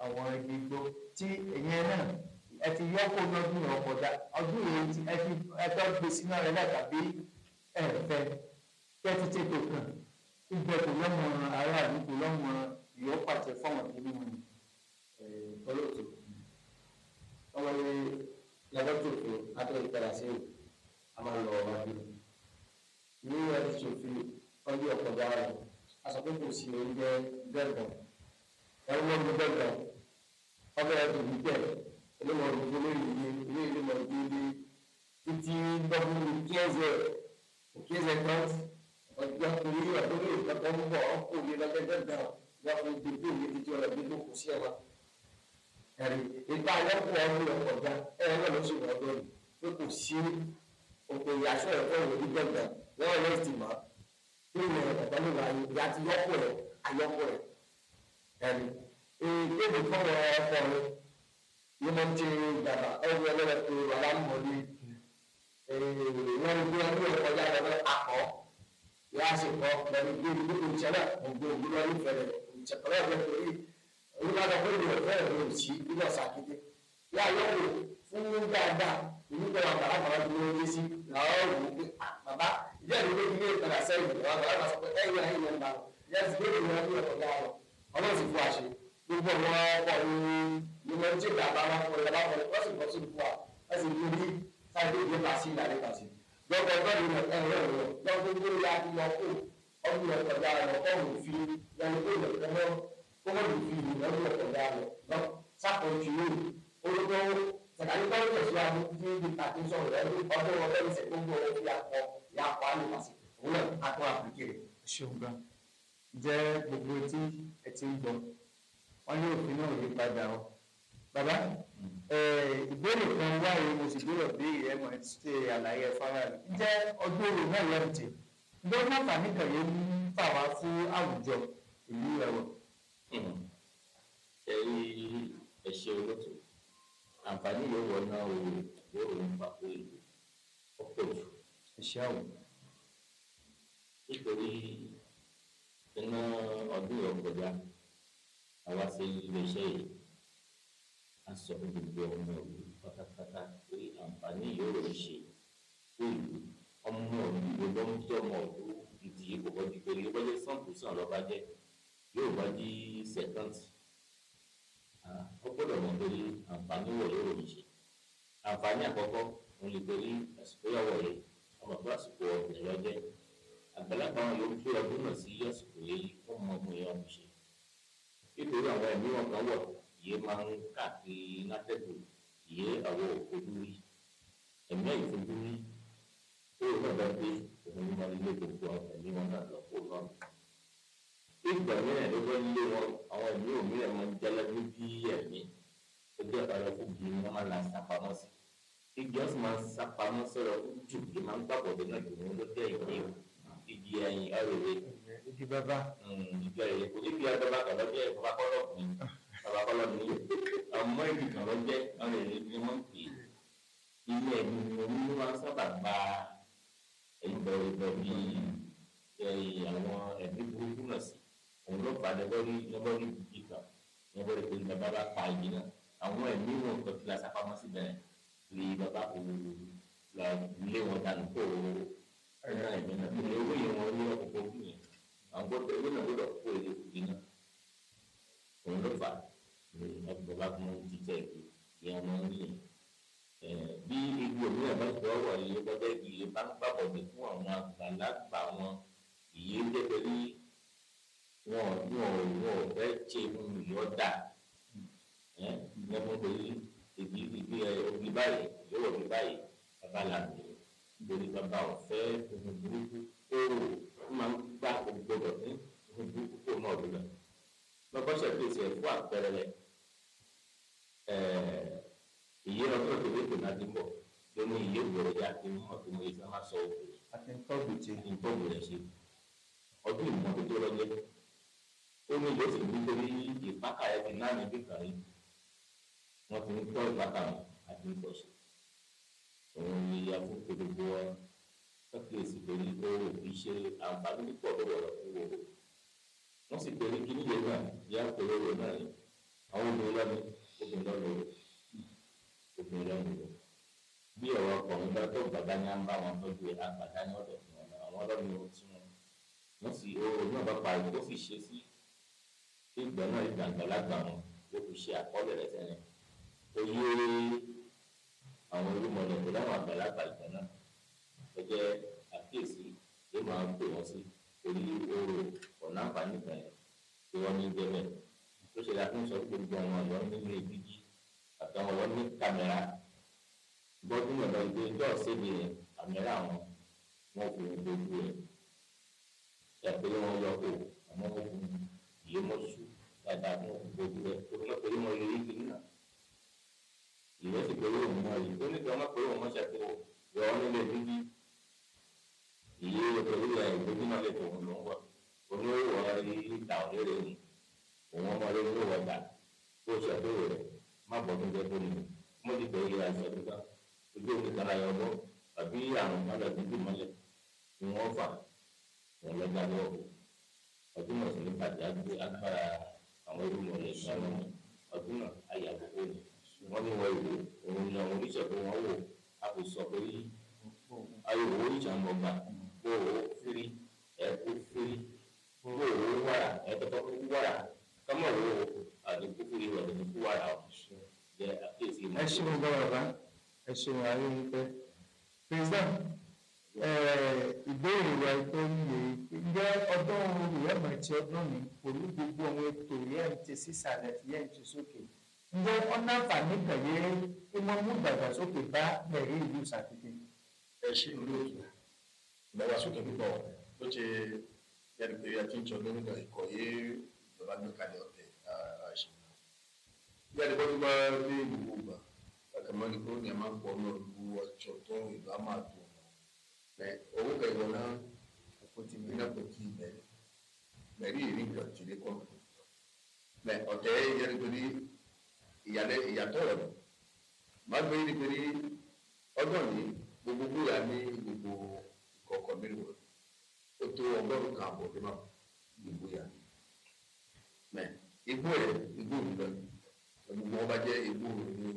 àwọn ibi gbó tí ìyẹn náà ẹ ti yọ́pọ̀ lọ́dún yẹn ọkọ̀dá ọdún yẹn ti ẹ ti ẹ tọ́ gbé sínú rẹ̀ náà tàbí ẹ fẹ́ kí ẹ ti tètè kàn ibẹ̀ kò lọ́mọ aráàlú kò lọ́mọ ìyọ́ pàṣẹ fáwọn ìlú wọn ni. Olóòtú ọmọ ní lọ́dọ̀ òfin adó ìpadà sí a máa lọ wájú ní ọdún ṣòfin ọdún ọ̀pọ̀ dára a sọ pé kò sí oúnjẹ gbẹ̀ngàn ẹ̀rọ ọdún gbẹ̀ngàn ọbẹ̀ ẹ̀dùn gbígbẹ̀ olómọ ọdún lórí ilé ilé ilé mọ̀ ní ilé títí gbọ́dún kíẹ́zẹ̀ kíẹ́zẹ̀ kan ọjọ́ torí ọdún lórí ìkọ́kọ́ ń bọ̀ ọkọ̀ mi lọ́jọ́ gbẹ̀ngàn wọ́n fi gbogbo mi títí ọ̀rọ̀ gbogbo kò sí ẹ̀wà ẹ̀rí ìgbà yọkù ọdún ọkọjá ẹ̀rọ náà ló sì wọ́n ọdún pé kò sí òpè ìyàsọ́ ẹ̀kọ́ ìwé gbẹ̀ngàn lọ́wọ́ ló ti mọ̀ nínú ẹ̀kọ́ ló wà ìyá ti yọkù rẹ̀ ayọkù rẹ̀ ẹ̀rí èyí fọwọ́ ọkọ rẹ̀ ní mo ti dàgbà ẹ̀rọ ẹlẹ́rẹ̀ pé bàbá ń mọ̀ ní wọ́n gbé ọdún ọkọjá lọ́wọ́ akọ yà á sì kọ́ pẹ̀lú gbé gbogbo ìṣẹ̀lẹ̀ gbogbo ìgbìmọ̀ ìfẹ̀rẹ̀ ìṣẹ̀kọ̀lẹ̀ olùkọ́ pé ìlú ẹ̀fẹ́ rẹ̀ ò sí ìlú ọ̀sàkété yà yọ̀wò fún dáadáa ìlú bẹ̀rẹ̀ àgbàlagbà tó ló dé sí làwọn wò ó pé bàbá Ìyá ìlú ilé ìpadà sẹ́yìn ìwà àgbàlagbà sọ pé ẹ̀yìn ayé yẹn ń bá ìyá ti gbé ìwé ọdún ẹ̀kọ́ dáa lọ. Ọlọ́run sì fún wa ṣe. Gbogbo àwọn ọkọ̀ ní ní wọ́n ti gbà bá wọn kọ ìjọba kọ wọ́n sì bọ́ sí fún wa. Wọ́n sì ní bí sáré ìgbé pa sí ìlànà ìpàṣẹ. Lọ́kọ̀ ọgbọ́n mi ẹ̀rọ ẹ̀rọ lọ́kọ̀ gbogbo ya ti lọ kó ọdún ẹ̀kọ́ dáa lọ ọ̀rùn fi lẹ́nu kó ìlẹ̀kọ́ mọ́ kó wọ́n lè fi ọdún ẹ̀kọ́ dáa lọ sàkóńtì yóò orúkọ sàkàlí kọ́ tẹ̀síwájú tí ibi tàbí sọ̀rọ̀ rẹ̀ ọdún ọdún ìṣẹ̀ gbogbo ọ̀rọ̀ fi akọ ya akọ àlùfàṣẹ òun náà akọ àpèké rẹ̀. Ṣeun gan. Jẹ́ gbogbo etí ẹ ti ń gbọ́, wọ́n ní òfin náà yí padà o. Bàbá, ìbéèrè kan wáyé, mo sì gbọ́dọ̀ béèrè, ẹ mọ̀ ẹ ti ṣe àlàyé ẹ fara rẹ̀. Ǹjẹ́ ọdún orò náà lẹ́nu tì ǹjẹ́ ó láǹfààní kan yẹn ń fà wá fún àwùjọ ìlú ẹ̀wọ̀? Ṣe rí, ẹ ṣe olóòtú, àǹfààní yóò wọ náà o, yóò ń fà fún ìlú ọ̀pọ̀ jù. Ẹ ṣe àwọ̀. Nítorí iná ọdún yóò kọjá, àwa ṣe iléeṣẹ́ yìí, a sọ fún gbogbo ọmọ ìlú pátápátá pé àǹfààní yóò rò ṣe fún ìlú. Ọmọ ìlú ló ń jẹ́ ọmọ ìlú gidi, kò bọ́ di pé yóò bá jẹ́ sàn lọ́ba jẹ́ yóò bá di sẹ̀kántì, ó gbọ́dọ̀ mọ̀ pé àǹfààní wọ̀ yóò rò ṣe. Àǹfààní àkọ́kọ́ òun lè torí àsìkò yàwọ̀ yìí, ọmọ pé àsìkò ọ̀gbìn lọ́jẹ́ àgbàlagbà wọn yóò gbé ọdún náà sí àsìkò yìí, ó mọ ọmọ yẹn ọmọ ṣe, nítorí àwọn ẹ̀mí wọn kan wọ̀ yìí máa ń káàkiri látẹ̀kù yìí àwọn òfojú rí, ẹ̀mí àìfojú rí ó náà bá gbé òun ní wọn lé gbogbo ẹ̀mí wọn náà lọ kó náà. Ìgbà mìíràn ló bá lé wọn, àwọn ẹ̀mí òmíràn máa ń jẹ́lẹ́gbẹ́ bí ẹ̀mí ó jẹ́ ọ̀rọ̀ fún bí wọ́n máa la sápamọ́ sí igi, ọ̀sìn máa ń sápamọ́ sọ̀rọ̀ jù kí máa ń gbàgbọ́dọ̀ náà jù wọn ló jẹ́ ìpín igi ẹ̀yìn ọ̀rẹ́rẹ́. Igi bàbá. Igi ọ̀rẹ́rẹ́ kò ní bí bàbá kan lọ́jẹ́, bàbá kọ́lọ́ ní bàbá kọ́lọ́ ní ọmọ igi kan lọ́jẹ́, ọ̀rẹ́rẹ́ ni wọ́n ń pè é. Ilé ẹ̀mí ni wọ́n máa ń sábà gba ìbọ̀ ìbọ̀ bíi àwọn ẹ̀mí burúkú náà sí. Òun ló fà á lọ́bọ́rí lọ́bọ́rí igi kan lọ́bọ́rí pé bàbá bá pa igi náà, àwọn ẹ̀mí wọn kan ti la sápamọ́ síbẹ̀ ní bàbá kò lọ lé wọn dànù kó ẹ̀ka ẹ̀mí náà ní owó yẹn wọn ní ọkọ̀ ogun yẹn, àwọn gbọ́dọ̀ ewé náà gbọ́dọ̀ kó ilé igi náà. Òun ló fà ní bàbá kún jíjẹ igi ìyẹn wọn ní bí igi òmíràn bá ti wà yìí gbọ́dọ̀ igi yìí bá ń gbàbọ̀dé fún àwọn àgbàlagbà wọn ìyẹn jẹ́ pé wọn wọn ò fẹ́ ṣe ìyọ́dà ẹ̀ ní wọ́n pè é igi igi ẹ ogi báyìí yóò wọ̀ bí báyìí bàbá là ń lò nítorí bàbá ò fẹ́ ohun burúkú kó o máa ń gbá gbogbo ní ohun burúkú kó náà lọ. Lọ́kọ́ ṣàkíyèsí ẹ̀ fún àpẹẹrẹ rẹ̀, ìyé ọdún òkèlè kò náà ti bọ̀ lóní ìyé ìgbòho yá kí n mọ̀ kí mo yẹ kí wọ́n má sọ òkè. Àti ntọ́gbìtì. Ntọ́gbì rẹ̀ ṣe ọdún ìmọ́tótó lọ́jẹ́ ó ní yóò sì nítorí ìpákà ẹ̀ ti náà níbí kan rí wọ́n ti ń tọ́ ìpákà wọn àti ń pọ̀ṣẹ̀. Òun ni afúnpẹ gbogbo wa kákíyèsí pé owó kì í ṣe àǹfààní púpọ̀ lọ́wọ́ rẹ̀ fún owó. Wọ́n sì pé kí níyẹn náà yá pé owó náà ni àwọn obìnrin lọ́nu obìnrin lọ́nu obìnrin lọ́nu bí ọ̀rọ̀ ọkùnrin bá tó bàbá ní à ń bá wọn tọ́jú ẹ̀ àgbàdá ní ọ̀dọ̀ fún wọn àwọn ọlọ́run ò tún wọn. Wọ́n sì owó náà bá parí ó sì ṣe sí ìgbà náà ìgbàgbàlagbà wọn ló fi ṣe àkọọ́lẹ̀ rẹ̀ sẹ́yìn. Oyè àwọn olúmọlẹ̀ pẹ̀lú àwọn àgbàlagbà ìgbà náà ó jẹ́ àkíyèsí ló máa ń pè wọ́n sí orí oòrò ọ̀nà àǹfààní kan yẹn tí wọ́n ní jẹ́ bẹ́ẹ̀ ló ṣe la fi ń sọ pé gbogbo àwọn ọ̀yọ́ nílé gidi àtàwọn ọ̀yọ́ ní kámẹ́rà gbọ́dún ọ̀dọ́ ìgbé ìjọ ṣéde yẹn kámẹ́rà wọn wọn fi wọn gbogbo ẹ̀ ṣàpèlé wọn yọ kó àmọ́ wọn fi ìyé mọ́ṣú dáadáa wọn fi gbogbo ẹ̀ tó fi lọ́pẹ̀lẹ́ wọn yọrí kìíní náà ìwé sì pé òun mọ yìí ó ní kí wọn má pé òun mọ ṣàkóso yọ ọ nílé dídí ìyé pẹ̀lú ẹ̀ ìgbójú náà lè tó òun ló ń wọ oníwò rí ìta òrèrè ni òun ọmọ rẹ ló wọ gbà kó o ṣàkóso rẹ má bọ̀ tó jẹ́ kó ní mo ti pè é àìsàn tó ká ojú omi kan láyọ̀ ọgbọ́ tàbí àrùn kan lọ dídì mọ́lẹ̀ ni wọ́n fà òun lọ́jà lọ́wọ́ ọdún náà sì ní bàjẹ́ agbára àwọn irúmọlẹ̀ ìgbà ọdún náà ayé àkókò ni wọ́n ní wọ́n ìwò òun ni àwọn oníṣègùn wọn wò a kò sọ pé ayé òwò oníṣà ń bọ̀ gbà Bó o firi ẹ kú firi, bó o wàrà ẹ tọ́tọ́ kú wàrà, kọ́mọ̀ wo àdínkù firi wẹ̀ ní kú wàrà o. Jẹ́ àkíyèsí. Ẹ ṣeun gan bàbá, ẹ ṣeun ayé ń pẹ́. President, ìbéèrè wa tó ń lè ǹjẹ́ ọdún ìyẹ́mọ̀ ti ọdún mi pẹ̀lú gbogbo àwọn ètò yẹn ń ti sísàlẹ̀ tí yẹn ń ti sókè, ǹjẹ́ ọ̀nà àǹfààní kàyé kí wọ́n mú ìdàgbàsókè bá mẹ̀rí ìlú Sàkété? Ẹ ṣe olóòtú. Ìdàgbàsókè púpọ̀ ló ṣe yẹnu pé a ti ń sọ lórí ìkọ̀ yé ìjọba gbé kalẹ̀ ọ̀tẹ̀ àṣẹ. Bí a ti bọ́ tó bá dé gbogbo ìgbà, bákan náà ni kó ní a máa ń pọ̀ náà lu ọjọ́ tó ìlú á máa dùn. Mẹ owó kẹyọ náà iná kò tí ì bẹ̀rẹ̀. Mẹ̀rí ìrí nǹkan ti lé kọ́. Mẹ ọ̀tẹ̀ yẹnu pé ní ìyàtọ̀ rẹ̀ má gbé yẹnu pé ní ọdún yìí gbogbo bóyá ní gbogbo ìkọ̀kọ̀ mélòó ó tó 150 ní máa ìbóyá mẹ igbó rẹ igbó mi lọ gbogbo wọn bá jẹ igbó ní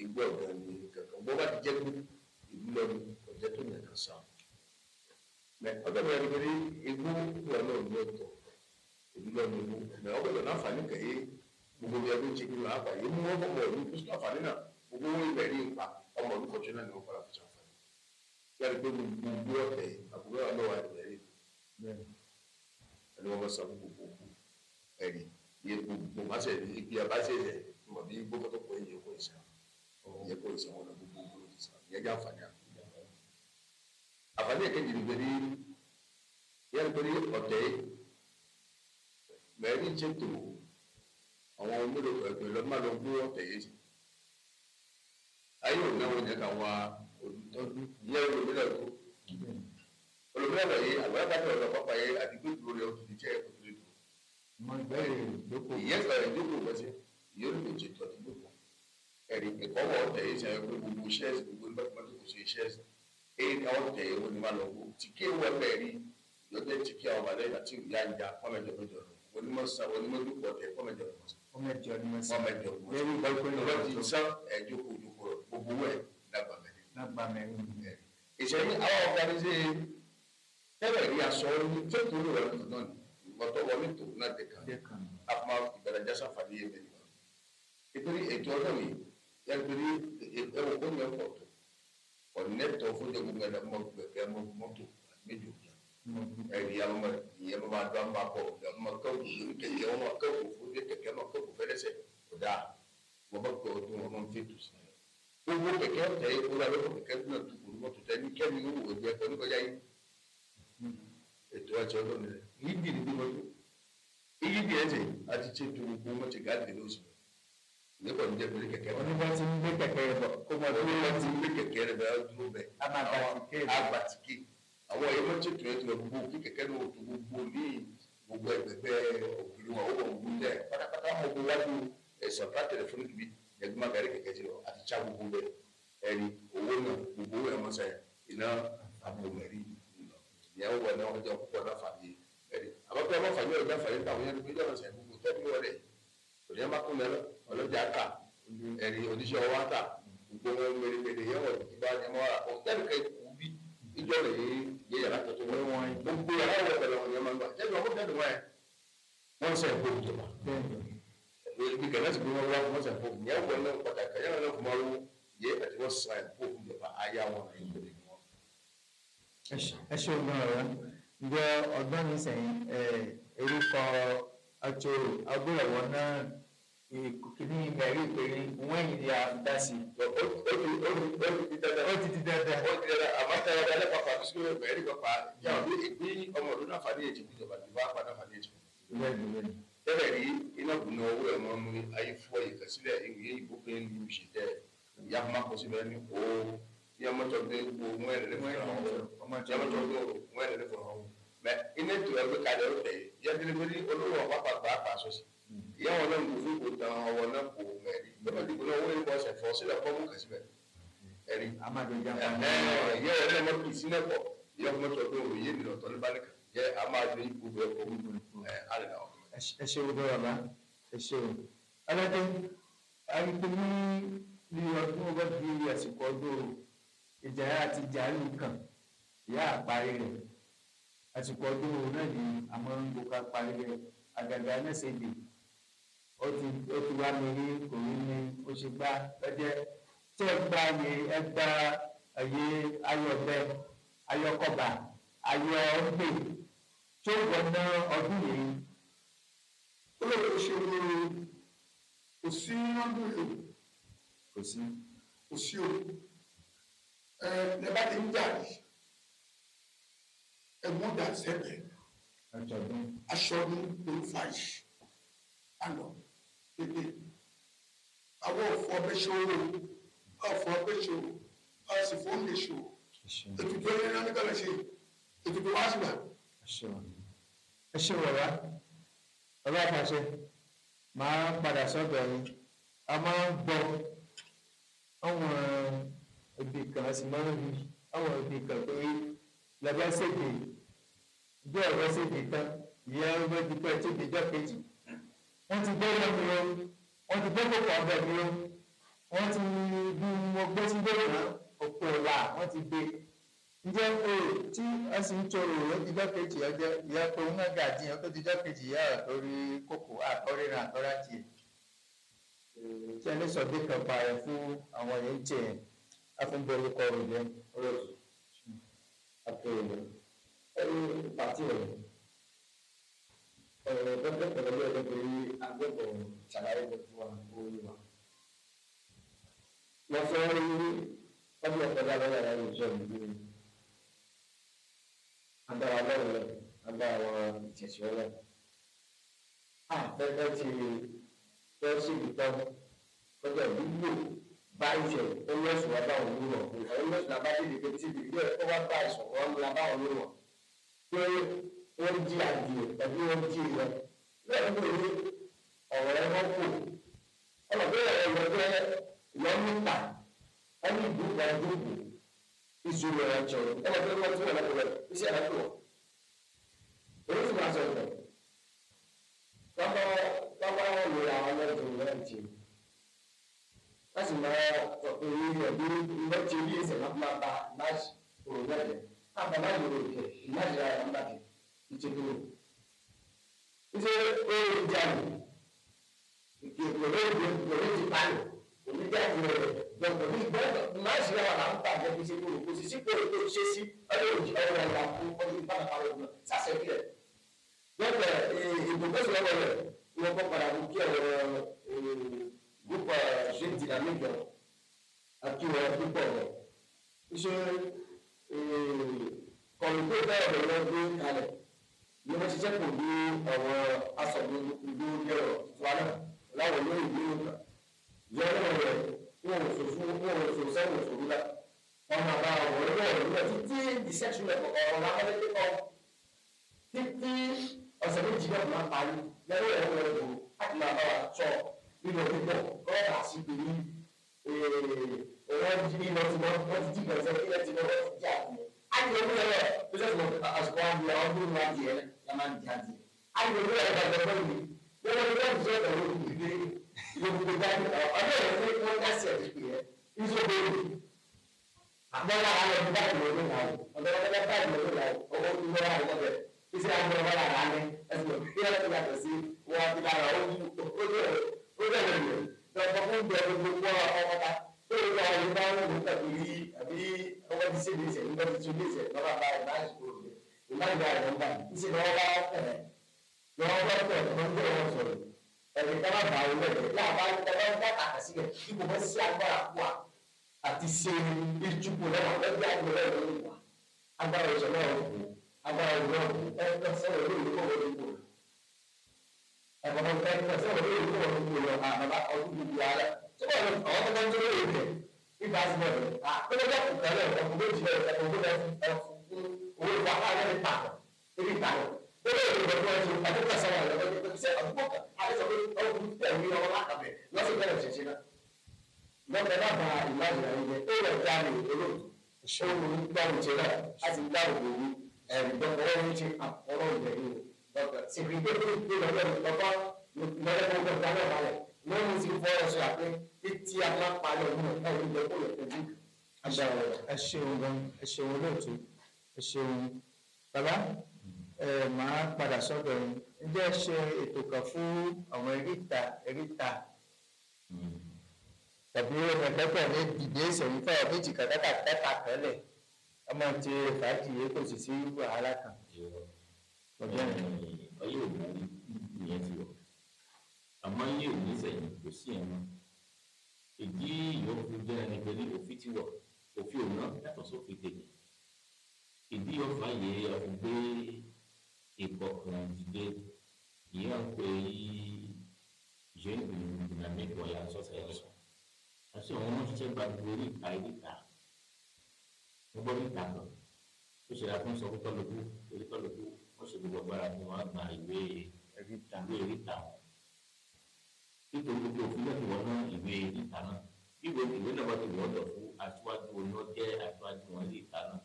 igbó ọ̀gá ní kankan bó bá ti jẹ pé ìlú lọ ní ọjọ́ tó nìkan sàn mẹ ọjọ́ mi rẹ ní igbó wà náà ní ọ̀tọ̀ ìlú lọ ní igbó mẹ ọgbọ́dọ̀ náfààní kẹyẹ gbogbo bí ẹgbẹ́ ṣe kí ló àpàyè mú wọn fọmọ ìlú tó sàǹfààní náà gbogbo wọn ibẹ̀ rí ipa ọmọ ìlú kọ̀ọ̀tún náà ni wọ́n padà fi sàǹfààní. Yàrá pé gbogbo ọ̀tẹ̀ àbúrò àlọ́wà ìbẹ̀ rí ẹni wọ́n bá sọ fún gbogbo òkú ẹ̀rí iye gbogbo má ṣe rí ibi abáṣe rẹ̀ mọ̀ bí gbogbo tó pọ̀ iye kò ìsàn iye kò ìsàn wọn lọ gbogbo òkú ló ti sàn ìyẹn jẹ́ àǹfààní àǹfààní. Àǹfààní èkejì ni pé ní yàrá pé ní ọ̀tẹ̀ mẹ́rin ṣètò àwọn mélòó pẹ̀lú lọ́ máa lọ gbó ọ̀tẹ̀ yìí ayé òun náà wọ́n yẹ ká wá olùtọ́jú yẹ olùmílẹ̀ tó olùmílẹ̀ lọ yìí àwọn ẹ̀ka tọ̀rọ̀ pápá yẹ àdìgbò dúró rẹ̀ òtún ti jẹ́ òtún ti dúró. Mo bẹ̀rẹ̀ ìjókòó. Ìyẹn sọ̀rọ̀ ìjókòó wọ́sẹ̀ ìyẹn olùdíje tó ti jókòó ẹ̀rí ẹ̀kọ́ wọ̀ ọ̀tẹ̀ yìí sẹ́yìn pé gbogbo iṣẹ́ gbogbo nígbà tó kò sí iṣẹ́ èyí ni ọ̀tẹ̀ yìí wọ́n ní máa lọ wò tí ké wọ́n bẹ̀ rí yọjẹ́ tí kí àwọn balẹ̀ àti ìyá ń ja kọ́mẹjọ mẹjọ lọ onímọ̀ sa onímọ̀ dúpọ̀ tẹ kọ́mẹjọ lọ Kọ́mẹjọ ni mo sọ. kọ́mẹjọ Lórí ìgbàgbọ́ ni lọ́wọ́ ti sán ẹ̀jókòó jókòó gbogbo ẹ̀ lágbàmẹ́rin lágbà mẹ́rin. Ìṣẹ̀lẹ̀ àwọn ọ̀gáníṣe tẹ́lẹ̀ rí aṣọ ní tẹ́tù olúwa lọ́tọ̀ náà ni ìgbọ́tọ̀ wọlé tó náà dé kan Dé kan. Afọmọ ìgbàlájà sàǹfààní yẹn mẹ́rin wọn. Nítorí ètò ọdún yìí yẹn torí ẹwọ kó ní ọkọ̀ tó ọ̀nẹ́tọ̀ fún jẹ́ gbogbo ẹ̀dá mọ́ gbẹ̀gbẹ́ mọ́ mọ́tò méjì òkè ẹ̀rí àwọn ọmọ ìyẹn máa dán máa bọ̀ ọmọ kẹ́kọ̀ọ́ kẹ̀kẹ́ ọmọ kẹ́kọ̀ọ́ fún kẹ̀kẹ́ ọmọ kẹ́kọ̀ọ́ fẹ́lẹ́sẹ̀ kò dáa wọ́n bá pẹ́ ọdún wọn máa ń fètò sí i gbogbo kẹ̀kẹ́ ọ̀tẹ̀ yìí kó lábẹ́ kẹ̀kẹ́ náà tó kò ní mọ́tò tẹ́ ní kẹ́mi ń wò jẹ́ kọ́ níkọjá yìí ètò àti ọlọ́run rẹ̀ yìí dì ní bí wọ́n tó èyí bí ẹ̀jẹ̀ àti ṣètò gbogbo wọn ti gáàdì lóṣù ní kò ní jẹ́ pé kẹ̀kẹ́ wọn Onígbà tí ń gbé kẹ̀kẹ́ rẹ̀ bọ̀ kó mọ̀ wọ́n tó ti ń gbé kẹ̀kẹ́ rẹ̀ bẹ́ẹ̀ dúró bẹ́ẹ̀. A máa gba tìké rẹ̀. Agbatike àwọn èèyàn máa ń ṣètò ètò ẹ̀ gbogbo kí kẹ̀kẹ́ náà tó gbogbo ní gbogbo ẹgbẹ̀gbẹ́ òkèlè wọn ó wọ̀ gbogbo tẹ̀ pátápátá wọn gbogbo wájú ẹ̀sán tá tẹlifóònù bí ẹgbẹ́ máa gàrí kẹ̀kẹ́ sí lọ àti tsá gbogbo bẹ́ẹ̀ ẹ̀rí owó náà gbogbo owó ẹ̀ mọ́sẹ̀ iná àpò mẹ́rí ìyẹn wọ̀ náà ọjọ́ púpọ̀ náà fàmì ẹ̀rí àbábẹ́ ọmọ fàmì ọjà fàmì táwọn yẹn ló ń sẹ̀ gbogbo tẹ́lẹ̀ wọlé òní ẹ̀ má kún lẹ́nu ọlọ́jà kà ẹ̀rí oníṣẹ́ ọwọ́ àtà gbogbo wọn mèremère yẹn wọ̀ ìdíbà ni wọ́n rà ọ̀tẹ́lẹ̀ kẹ́ kú bí ìjọ rẹ̀ yé yé yàrá tó tó wọ́n gbogbo yàrá wọ̀ bẹ̀rẹ̀ wọn yẹn máa ń gbà jẹ́bi ọkọ̀ tẹ́lẹ̀ wọ́n yẹn wọ́n sẹ̀ kó ìjọba ibi kẹlẹ́ sì gbé wọn wá wọ́n sẹ̀ kó ìyẹn wọ̀ náà pàtàkì yẹn náà fún wọn yé àti wọ́n sàn kó ìjọba ayé àwọn ẹ̀yìn tó lè wọ́n. Ẹ ṣe ogun ọ̀rọ̀ ǹjẹ́ ọgbọ́n mi sẹ́yìn orúkọ àti agbóyàwó náà kìíní mẹ́rin ìpèrè wọ́n yìí ni a dá sí. Ó Ó ti di dandan. Ó ti dára àmọ́ tẹ́lẹ̀ dáadáa pàpà tó sọ bẹ̀rẹ̀ pàpà yà wọ́n bí ọmọ ọdún náà fàdí èjì ìjọba ìjọba àpá náà fàdí èjì. Bẹ́ẹ̀ni bẹ́ẹ̀ni. Tẹ́lẹ̀ rí iná kùnà owó ẹ̀ máa ń mú ayé fọ́ ìkà sílẹ̀ ìwé ìbò pé ní ìṣe tẹ́ ìyá fún máa kọ síbẹ̀ ní o ìyá mọ́tò gbé gbogbo wọn ẹ̀ lẹ́fọ̀ọ́ Ọmọ ìyá mọ́tò gbé wọn ẹ̀ lẹ́fọ̀ọ́ mẹ iná ètò ẹgbẹ́ kalẹ̀ ó tẹ̀ ìyá délé olówó ọ̀pá pàpà àṣọ sí ìyá wọn náà kò fún kò tán ọwọ́ náà kò mẹ́rin lọ́wọ́ ìdìbò náà owó ìbọn ọ̀sẹ̀ fọ́ sílẹ̀ fọ́ mú kà síbẹ̀ ẹ̀rí A máa jọ jẹun. Yẹ ẹ lọ kì í sílẹ̀ pọ̀ yẹ ọmọ tó gbé òye mi lọ́tọ̀ ní báníkà yẹ a máa gbé gbogbo ẹ̀ pọ̀ ẹ̀ alẹ́ náà. Ẹ ṣe ogun bàbá, ẹ ṣe o. Adájọ́ arúgbó ní ní ọdún ọgbọ́n di àsìkò ọdún ìjà àti ìjà ìlú kan Ìyá àparí rẹ̀ àsìkò ọdún wo náà ni a máa ń gbóka parí rẹ̀ àgàgà náà ṣe dè ó ti wá mi rí kò rí mi ó ṣe gbá lọ́jẹ́ tí ẹ gba yè ẹ gba ẹ̀yẹ ayọ̀bẹ ayọ̀kọ̀bà ayọ̀gbè tó gbọ̀nà ọdún yìí. Ó lè ṣe olóore kò sí ọdún yìí. Kò sí. Kò sí o. Ẹ ẹ bá ti ń jà yìí, ẹ̀gbọ́n dà sẹ́gbẹ̀ẹ́. Aṣọdún. Aṣọdún ló ń fa yìí alọ dédé àwọn òfò ọbẹ̀ ṣòro ọ̀fọ̀ ọbẹ̀ ṣòro ọ̀sìn fún lè ṣòro ètùtù ẹni náà nígbà lè ṣe ètùtù wá sí wa. Ẹ ṣe wọ̀rá ọba àpàṣẹ máa padà sọ́dọ̀ yín. A máa ń gbọ́ àwọn ibi kan, a sì máa ń rí àwọn ibi kan pé lọ́ba ṣègbè bí ọ̀rọ̀ ṣègbè tán ìyá ọba ti pẹ́ tó di ijọ́ kejì. Wọ́n ti gbé lọ mi o, wọ́n ti gbé kòkò ọbẹ̀ mi o, wọ́n ti bí mo gbé sí gbòòrò òkú ọ̀la wọ́n ti gbé. Ǹjẹ́ o tí a sì ń tọrọ òun dijọ́ kejì ọjọ́ ìyá pé òun náà gà dín ọkọ̀ dijọ́ kejì ìyá àtọ́rí kòkò àtọ́ríran àtọ́rá tiẹ̀ tí ẹni sọ bí kan pa ẹ fún àwọn yẹn ń tiẹ̀ afúnbẹ̀rù kọ rò jẹ́. Olóòtú àti ẹni pàtí rẹ̀ ọ̀rọ̀ gbọ́dọ̀ pẹ̀lú ọjọ́ pé agbẹ́bọ̀ ṣàlàyé gbogbo wa orí wa. Wọ́n fẹ́ rí ọdún ọ̀pọ̀lọpọ̀ lọ́wọ́ àwọn ìjọ ìlú agbára ọlọ́run rẹ̀ agbára àwọn ìṣẹ̀ṣẹ̀ ọlọ́run. Àfẹ́fẹ́ ti fẹ́ síbi tán kọjá ìdúgbò bá ìṣẹ̀ olóṣù wa bá òun lò wọ̀ olóṣù la bá dìde pé tíbi ilé ẹ̀kọ́ bá bá ìṣọ̀kan wọn la bá òun lò wọ̀ pé wọ́n jí adìẹ tàbí wọ́n jí ilẹ̀ lẹ́yìn tó ní ọ̀rọ̀ ẹ̀ wọ́n kù ọ̀nà pé ẹ̀rọ jẹ́ lọ́mítà ẹni ìdúgba dúkù ìṣòro ẹ̀ jọ ọ̀nà pé wọ́n tún ọ̀nà pẹ̀lú iṣẹ́ ẹ̀ tó èyí sì máa sọ̀rọ̀ tọ́gbà wọn lè àwọn ọlọ́dún rẹ̀ jẹ láti máa èyí rẹ̀ bí wọ́n ti rí ẹsẹ̀ máa máa ba máàṣì òun náà jẹ àbá máa lò ó jẹ ìmáàṣì ara rẹ̀ ń bàjẹ́ ìṣètò ìṣe oore jalè ìpòlò ìdè ìpòlò ti palẹ̀ onídàájú rẹ̀ gbọ̀ngàn ní ìgbọ́dọ̀ máàṣì ara là ń bàjẹ́ fi ṣe kúrò kò sì sí kúrò tó ṣe sí ọdún òjì ọ̀rọ̀ ẹ̀yà fún ọdún ìbáraẹni ọdún sàṣẹ bílẹ̀ gbọ́dọ̀ ìbùkún lọ́wọ́ rẹ̀ wọ́n kọ́ padà mú kí ọ̀rọ̀ groupe jeune dynamique àti ọ̀rọ̀ púpọ̀ rẹ̀ ṣe kọ̀ǹtò bẹ́ẹ̀ rẹ̀ lọ gbé kalẹ̀ ní wọ́n ṣiṣẹ́ kò ní ọ̀rọ̀ asọ̀gbìn ìlú yẹ̀rọ̀ tuntun alẹ́ láwọn olóyè ìlú yorùbá yọ̀rọ̀ rẹ̀ wọn ò sọ fún wọn ò sọ sẹ́wọ̀n òṣòro la wọn máa bá ọ̀rọ̀ ẹgbẹ́ ọ̀rọ̀ nígbà títí the section ọ̀rọ̀ lápẹ́lẹ́ kọ́ títí ọ̀sẹ̀ méjì náà máa parí lẹ́yìn ẹ̀rọ ẹ̀rọ láti máa bá wa sọ nínú pípọ̀ kọ́ọ̀tà sí pé ní wọ́n jí ní lọ́tí wọ́n ti jí gbẹ̀sẹ̀ kí lẹ́tí wọ́n ti jí àdìyẹ. Àdìyẹ ní ẹ̀rọ tó ṣẹ̀ṣẹ̀ mọ̀ àsìkò àdìyẹ ọdún ní adìyẹ la máa ń di adìyẹ. Àdìyẹ ní ẹ̀rọ gbàgbọ́ pẹ̀lú mi. Wọ́n ní wọ́n ti sọ̀rọ̀ lórí ìdílé yòókù dání ọjọ́ yẹn fún wọn dá sí ẹ̀dí pé ẹ ìṣòro àgbọ̀wọ́ alẹ́ ní báyìí lọ́dún náà ọ̀dọ́ ọ̀dọ́ báyìí lọ́dún náà ọwọ́ ìwọ́ àwọn ọ̀dọ́ iṣẹ́ àwọn ọmọ lára ní ẹsùn bí wọ́n ti yàtọ̀ sí wọn ti lára ó ó bẹ̀rẹ̀ rẹ̀ lọ́pọ̀ fún bẹ̀rẹ̀ gbogbo ọmọta tó lè gba ọ̀rọ̀ bá wọn lò pẹ̀lú yí àbí ọwọ́ ti ṣèlè ṣe nígbà tí ṣèlè ṣe lọ́wọ́ bá ìmáàjì kúrò rẹ̀ ìmáàjì bá ìwọ̀n bá ìṣe lọ́wọ́ bá tẹ̀ lọ́wọ́ bá tẹ̀ lọ́wọ́ bá wọn sọ̀rọ̀ ẹ̀rẹ̀ ká má bàa wọlé rẹ̀ láàbá ẹ̀rọ bá kàkà sílẹ̀ kí kò bọ́ sí agbára fún wa àti ṣe ìtukù lọ́wọ́ lọ́gbẹ́ àgbẹ̀rẹ̀ lọ́wọ́ wa agbára ìṣẹ̀lẹ̀ ọ̀hún agbára ìwọ ẹ̀ka sọ̀rọ̀ lórí ìlú kọ̀wé ìlú ẹ̀kọ́ ẹ̀ka sọ̀rọ̀ lórí ìlú kọ̀wé ìlú lọ àbàbà ọdún gbogbo ara tó bá àwọn tó bá ń tó lórí rẹ̀ nígbà tí wọ́n rẹ̀ àpẹẹrẹ kùkẹ́lẹ̀ ọkùnrin méjì rẹ̀ ọkùnrin tó bẹ owó ìwà káàlẹ́ ní pàtó níbi ìtàlẹ̀ lórí ìlú ìwọ àdúgbò sọ̀rọ̀ lọ́kẹ́ bá ba ìwádìí ayé jẹ́ ó rẹ̀ dá mi olóòtú ó ń gbọ́ òjò náà á sì ń dá òwò ẹ̀ẹ́dọ́gbọ̀n ń ṣe àkọ́rọ̀ ìbẹ̀rù dọ́kítà sèkìrìtì tó gbé lọ́dọ̀ lọ́kọ́ lọ́dọ̀ tó gbọ́ balẹ̀ lóhun ti fọ́ ọ̀ṣọ́ àpé títí a máa parí ọdún ẹ̀ ní ìjẹ́ kó lè tẹ́jú. Ẹ ṣeun gan, ẹ ṣeun olóòtú. Ẹ ṣeun bàbá. Ẹ máa padà sọ́dọ̀ yín. Ǹjẹ́ ẹ ṣe ètò kan fún àwọn eríta eríta tàbí ọmọ ìpẹ́pẹ́ ní dìde ìṣẹ̀yìn fẹ́ méjì kan kàkà kẹta tẹ́lẹ̀ ọmọ ti fàájì yìí kò sì sí wàhálà kan? Ọjọ́ yẹn. Ọyẹ́ òní ìyẹn ti wọ̀, àmọ́ iye òní sẹ́yìn kò sí ẹ̀ mọ́. Ìdí ìyókù jẹ́ ẹni pé ní òfin ti wọ̀, òfin òun náà yàtọ̀ sófin tèmi. Ìdí ọ̀fà yìí ọ̀fun gbé ìkọ̀kan dìde, ìyẹn ń pè é jeune dynamique wọ̀nyí àsọ̀sẹ̀ yẹn àti àwọn ọmọ ṣiṣẹ́ gba gbogbo orí ìta ìta wọ́n gbọ́ níta kan ó ṣe ra fún sọ pé tọ́lùkù orí tọ́lùkù wọ́n ṣe gbogbo agbára fún wọn gba ìwé eríta ìwé ìta wọn, nítorí gbogbo òfin náà ti wọ́n náà ìwé ìta náà. Ìwé náà bá ti wọ́n dọ̀ fún aṣíwájú oná jẹ́ aṣíwájú wọn ní ìta náà,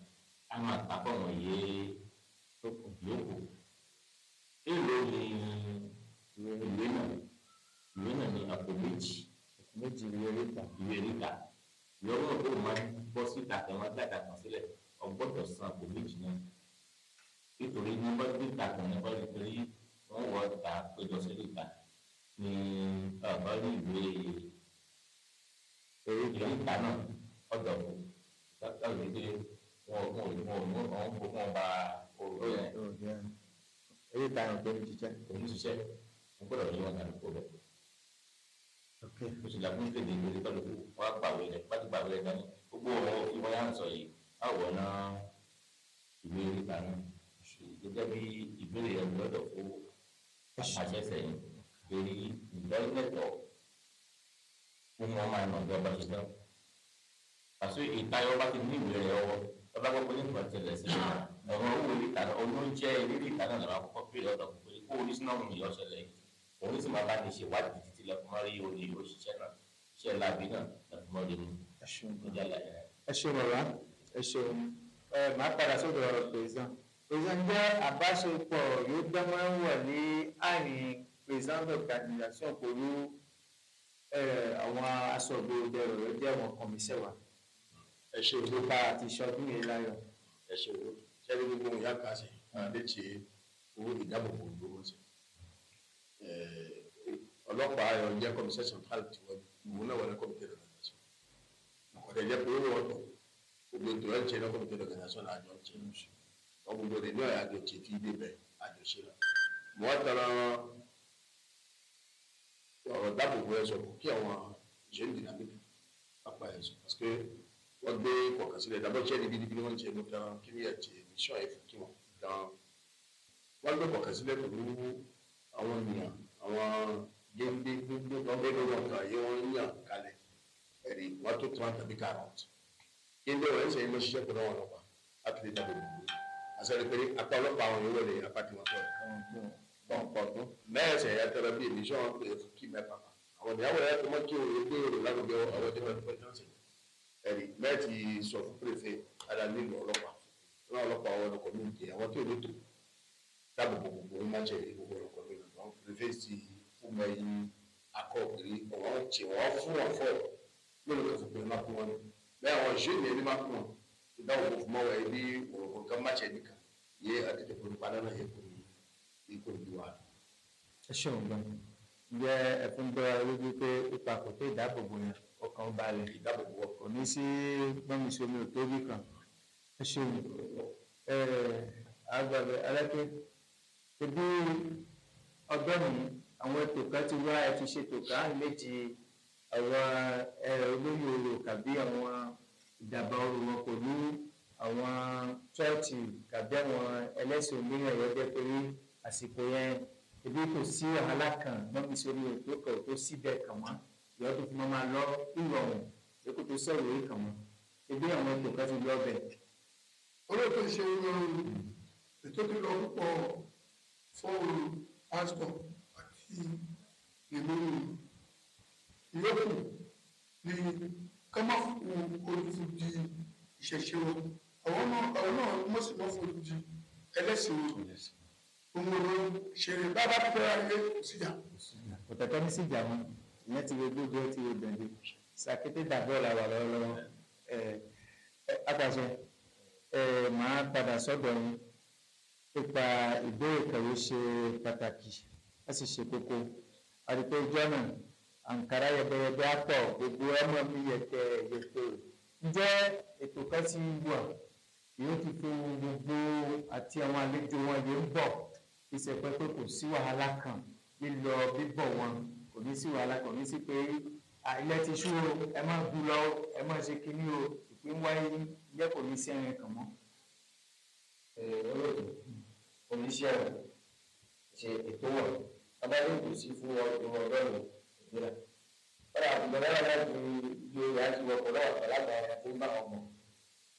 á máa ta fún wọn yé yòókù. Èèlò ni ìwé náà? Ìwé náà ní àpò méjì. Méjì ìwé eríta. Ìwé ríta ìwé ọgbọ́n tó máa ń bọ́ síta kan wọ́n gbàdá kan sílẹ̀, ọgbọ́dọ̀ san àpò méjì náà, nítorí ní bá ríta kan ní bá nítorí wọ́n wọ́ ta péjọ sí ríta ní bàbá rí ìwé ríta náà ọ̀dọ̀ kù láti rí pé wọn ò wọn ò wọn ò wọn bá òrò yẹn. Eríta yẹn tó ń ṣiṣẹ́. Kò ní ṣiṣẹ́, wọn gbọ́dọ̀ yí wọn dànù kó bẹ́ẹ̀. Ok. Ó sì làkún kéde ìgbèrè kálukú wọn á gbàwé rẹ, bá ti gbàwé rẹ dání, gbogbo ọ̀rọ̀ òfin wọn yà ń sọ yìí á wọ̀ ná ìwé ìta náà. Gẹ́gẹ́ bí ìbéèrè yẹn gbọ́dọ̀ fún àṣẹ sẹ́yìn lórí ìdánilẹ́tọ̀ fún wọn máa nà ọjọ́ bá ṣe tán àṣọ ìtayọ bá ti ní ìwé rẹ ọwọ́ ọba gbọ́ pé nípa tẹ̀lẹ̀ sí ọ̀rọ̀ owó ìta náà olóúnjẹ ìrírí ìta náà làwọn akọ́kọ́ pè lọ́dọ̀ pé kó oríṣi náà mú ìyọ́sẹ̀lẹ̀ yìí, òun sì máa bá ní ṣèwádìí títí lọ́kùnrin rí orí òṣìṣẹ́ náà, iṣẹ́ láabi náà lọ́kùnrin rí mú. Ẹ ṣeun. Níjà láyé. Ẹ ṣeun bàbá, ẹ ṣeun. Ẹ máa padà sọ́dọ̀ ọ̀rọ̀ president. President, jẹ́ àbáṣepọ̀ yóò dánmọ́rán wọ̀ ní àárín president d'organisation pẹ̀lú àwọn aṣọ́gbó rẹ̀ jẹ́ àwọn kọ̀míṣẹ́ wa Ẹ ṣe olú. nípa àti ìṣọdún yìí láyọ̀? Ẹ ṣe olú. Ṣẹ́ni gbogbo ohun ìyá kan ṣe létí owó ìdáàbòbò lówó ṣe. Ọlọ́pàá ayọ̀ jẹ́ commissaire central tí wọ́n òun náà wọlé comité d'organisation. Ọ̀dẹ̀ jẹ́ pé ó wọ́n tọ̀ gbogbo ètò ẹ̀ ń ṣe ní comité d'organisation náà àjọ ń ṣe. Wọ́n gbogbo rẹ̀ ní ọ̀yà àjọ ṣe tí dé bẹ̀ àjọ ṣe náà. Mo wá tara ọ̀rọ̀ dáàbòbò ẹ̀ sọ̀rọ̀ kí àwọn jeune dynamique pápá ẹ̀ sọ parce que wọ́n gbé kọ̀ọ̀kan sílẹ̀ dábọ̀ iṣẹ́ níbi níbi ni wọ́n ń ṣe ló fi dára kí ni ẹ̀ ṣe mission ẹ̀ fún kí wọ́n gan wọ́n gbé kọ̀ọ̀kan sílẹ̀ pẹ̀lú àwọn ènìyàn, àwọn géńdé géńdé géńdé wọn kan yé wọ́n yàn kalẹ̀ ẹ̀rí wọ́n tó tún àtàbí 40 géńdé wọ́n ń ṣe ló ṣiṣẹ́ pẹ̀lú àwọn ọlọ́pàá láti lè dábò bò àṣẹ pé apá ọlọ́pàá àwọn yóò wọlé apá tiwọn tó Pọ̀ pọ̀ tó. mẹ́ẹ̀sẹ̀ yà tẹ́lẹ̀ bí mission pé fún kí mẹ́pàá àwọn ìyàwó yà tó mọ́ kí òye gbé èrò lágbègbè àwọn ẹ̀dẹ́gbẹ̀rún ẹ̀rí mẹ́ẹ̀tì sọ fún préfet ara nílò ọlọ́pàá náà, ọlọ́pàá àwọn ọkọ̀ mi jẹ àwọn tí ò ní tó dáàbò bo gbogbo ń má jẹ gbogbo ọkọ̀ mi lọ. Préfet ti fún mẹ́yìn akọ̀ọ̀kiri ọ̀wọ́n tí wọ́n fún wọn fọ́ lónìí kan fún pé má kún wọn ni bẹ́ẹ̀ àwọn jeunes yẹn ní má kún wọn ìdáwó bò fún mọ́wọ́ ẹ bí òrùn kan má jẹ nìkan yé àtẹ̀tẹ̀ kò ní padà náà yẹ kò ní kò ní wà. Ẹ ṣeun gan. Ǹjẹ́ ẹ fún gbọ́ra lójú pé ipa kò tó ìdáàbòbò yẹn, ọkàn ó balẹ̀? Ìdáàbòbò wọ. Kò ní sí gbọ́nmi omi ò tóbi kan. Ẹ ṣeun. Ẹ àgbàgbẹ alákẹ́ ebi ọgbọ́n mi, àwọn ètò kan ti wá, ẹ ti ṣètò kan méjì, àwọn olóyè orò tàbí àwọn ìdàbà orò wọn pẹ̀lú àwọn chọ́ọ̀chì tàbí àwọn ẹlẹ́sìn òmíràn yẹn jẹ́ pé àsìkò yẹn ebi kò sí wàhálà kan, gbọ́nmi sórí ètò kan tó síbẹ̀ kàn wọ́n ìyá tó fi máa lọ ìrọ̀rùn èkó tó sọ̀rọ̀ yìí kàn wọ́n, ebi àwọn ètò kan ti lọ bẹ̀. Olóòtú ṣe ètò tí lọ púpọ̀ fún pásítọ̀ àti ìlú ìyókù ni ká má fún ojú di ìṣẹ̀ṣe wọn, àwọn náà wọ́n sì má fojú di ẹlẹ́sìn wọn. Òun ò ṣeré bá bá fẹ́ ayé kò síjà. Kò tẹ̀tọ́ ní síjà mọ́, ìyẹn ti wo gbogbo ẹ ti wo gbẹ̀ndé sàkété dàbọ̀ la wà lọ́wọ́lọ́wọ́ ẹ ẹ apàṣẹ. Màá padà sọ́dọ̀ yín nípa ìbéèrè kan yìí ṣe pàtàkì, ó sì ṣe kókó. Àdìpé ìjọ náà àǹkárá yẹbẹyẹbẹ á pọ̀, gbogbo ọmọ mi yẹtẹ yẹtẹ. Ǹjẹ́ ètò kan ti wà yóò ti fi gbogbo àti àwọn àlejò wọn yìí ń bọ̀, ìṣẹ̀pẹ́ pé kò sí wàhálà kan lílọ bíbọ̀ wọn, kò ní sí wàhálà, kò ní sí pé ilẹ̀ ti ṣú o, ẹ má bu lọ, ẹ má ṣe kinní o, ìpín wáyé ǹjẹ́ kò ní sí ẹran kan mọ́. Olóòtú, oníṣẹ́ rẹ̀ ṣe ètò wọ̀ abáyé kò sí fún ọdún ọgọ́rùn-ún ìgbéra. Kọ́dà àtìgbọ́n náà láti ju ìyá ti wọkọ̀ lọ́wọ́ àgbàlagbà ẹ̀ tó ń bá wọn mọ̀.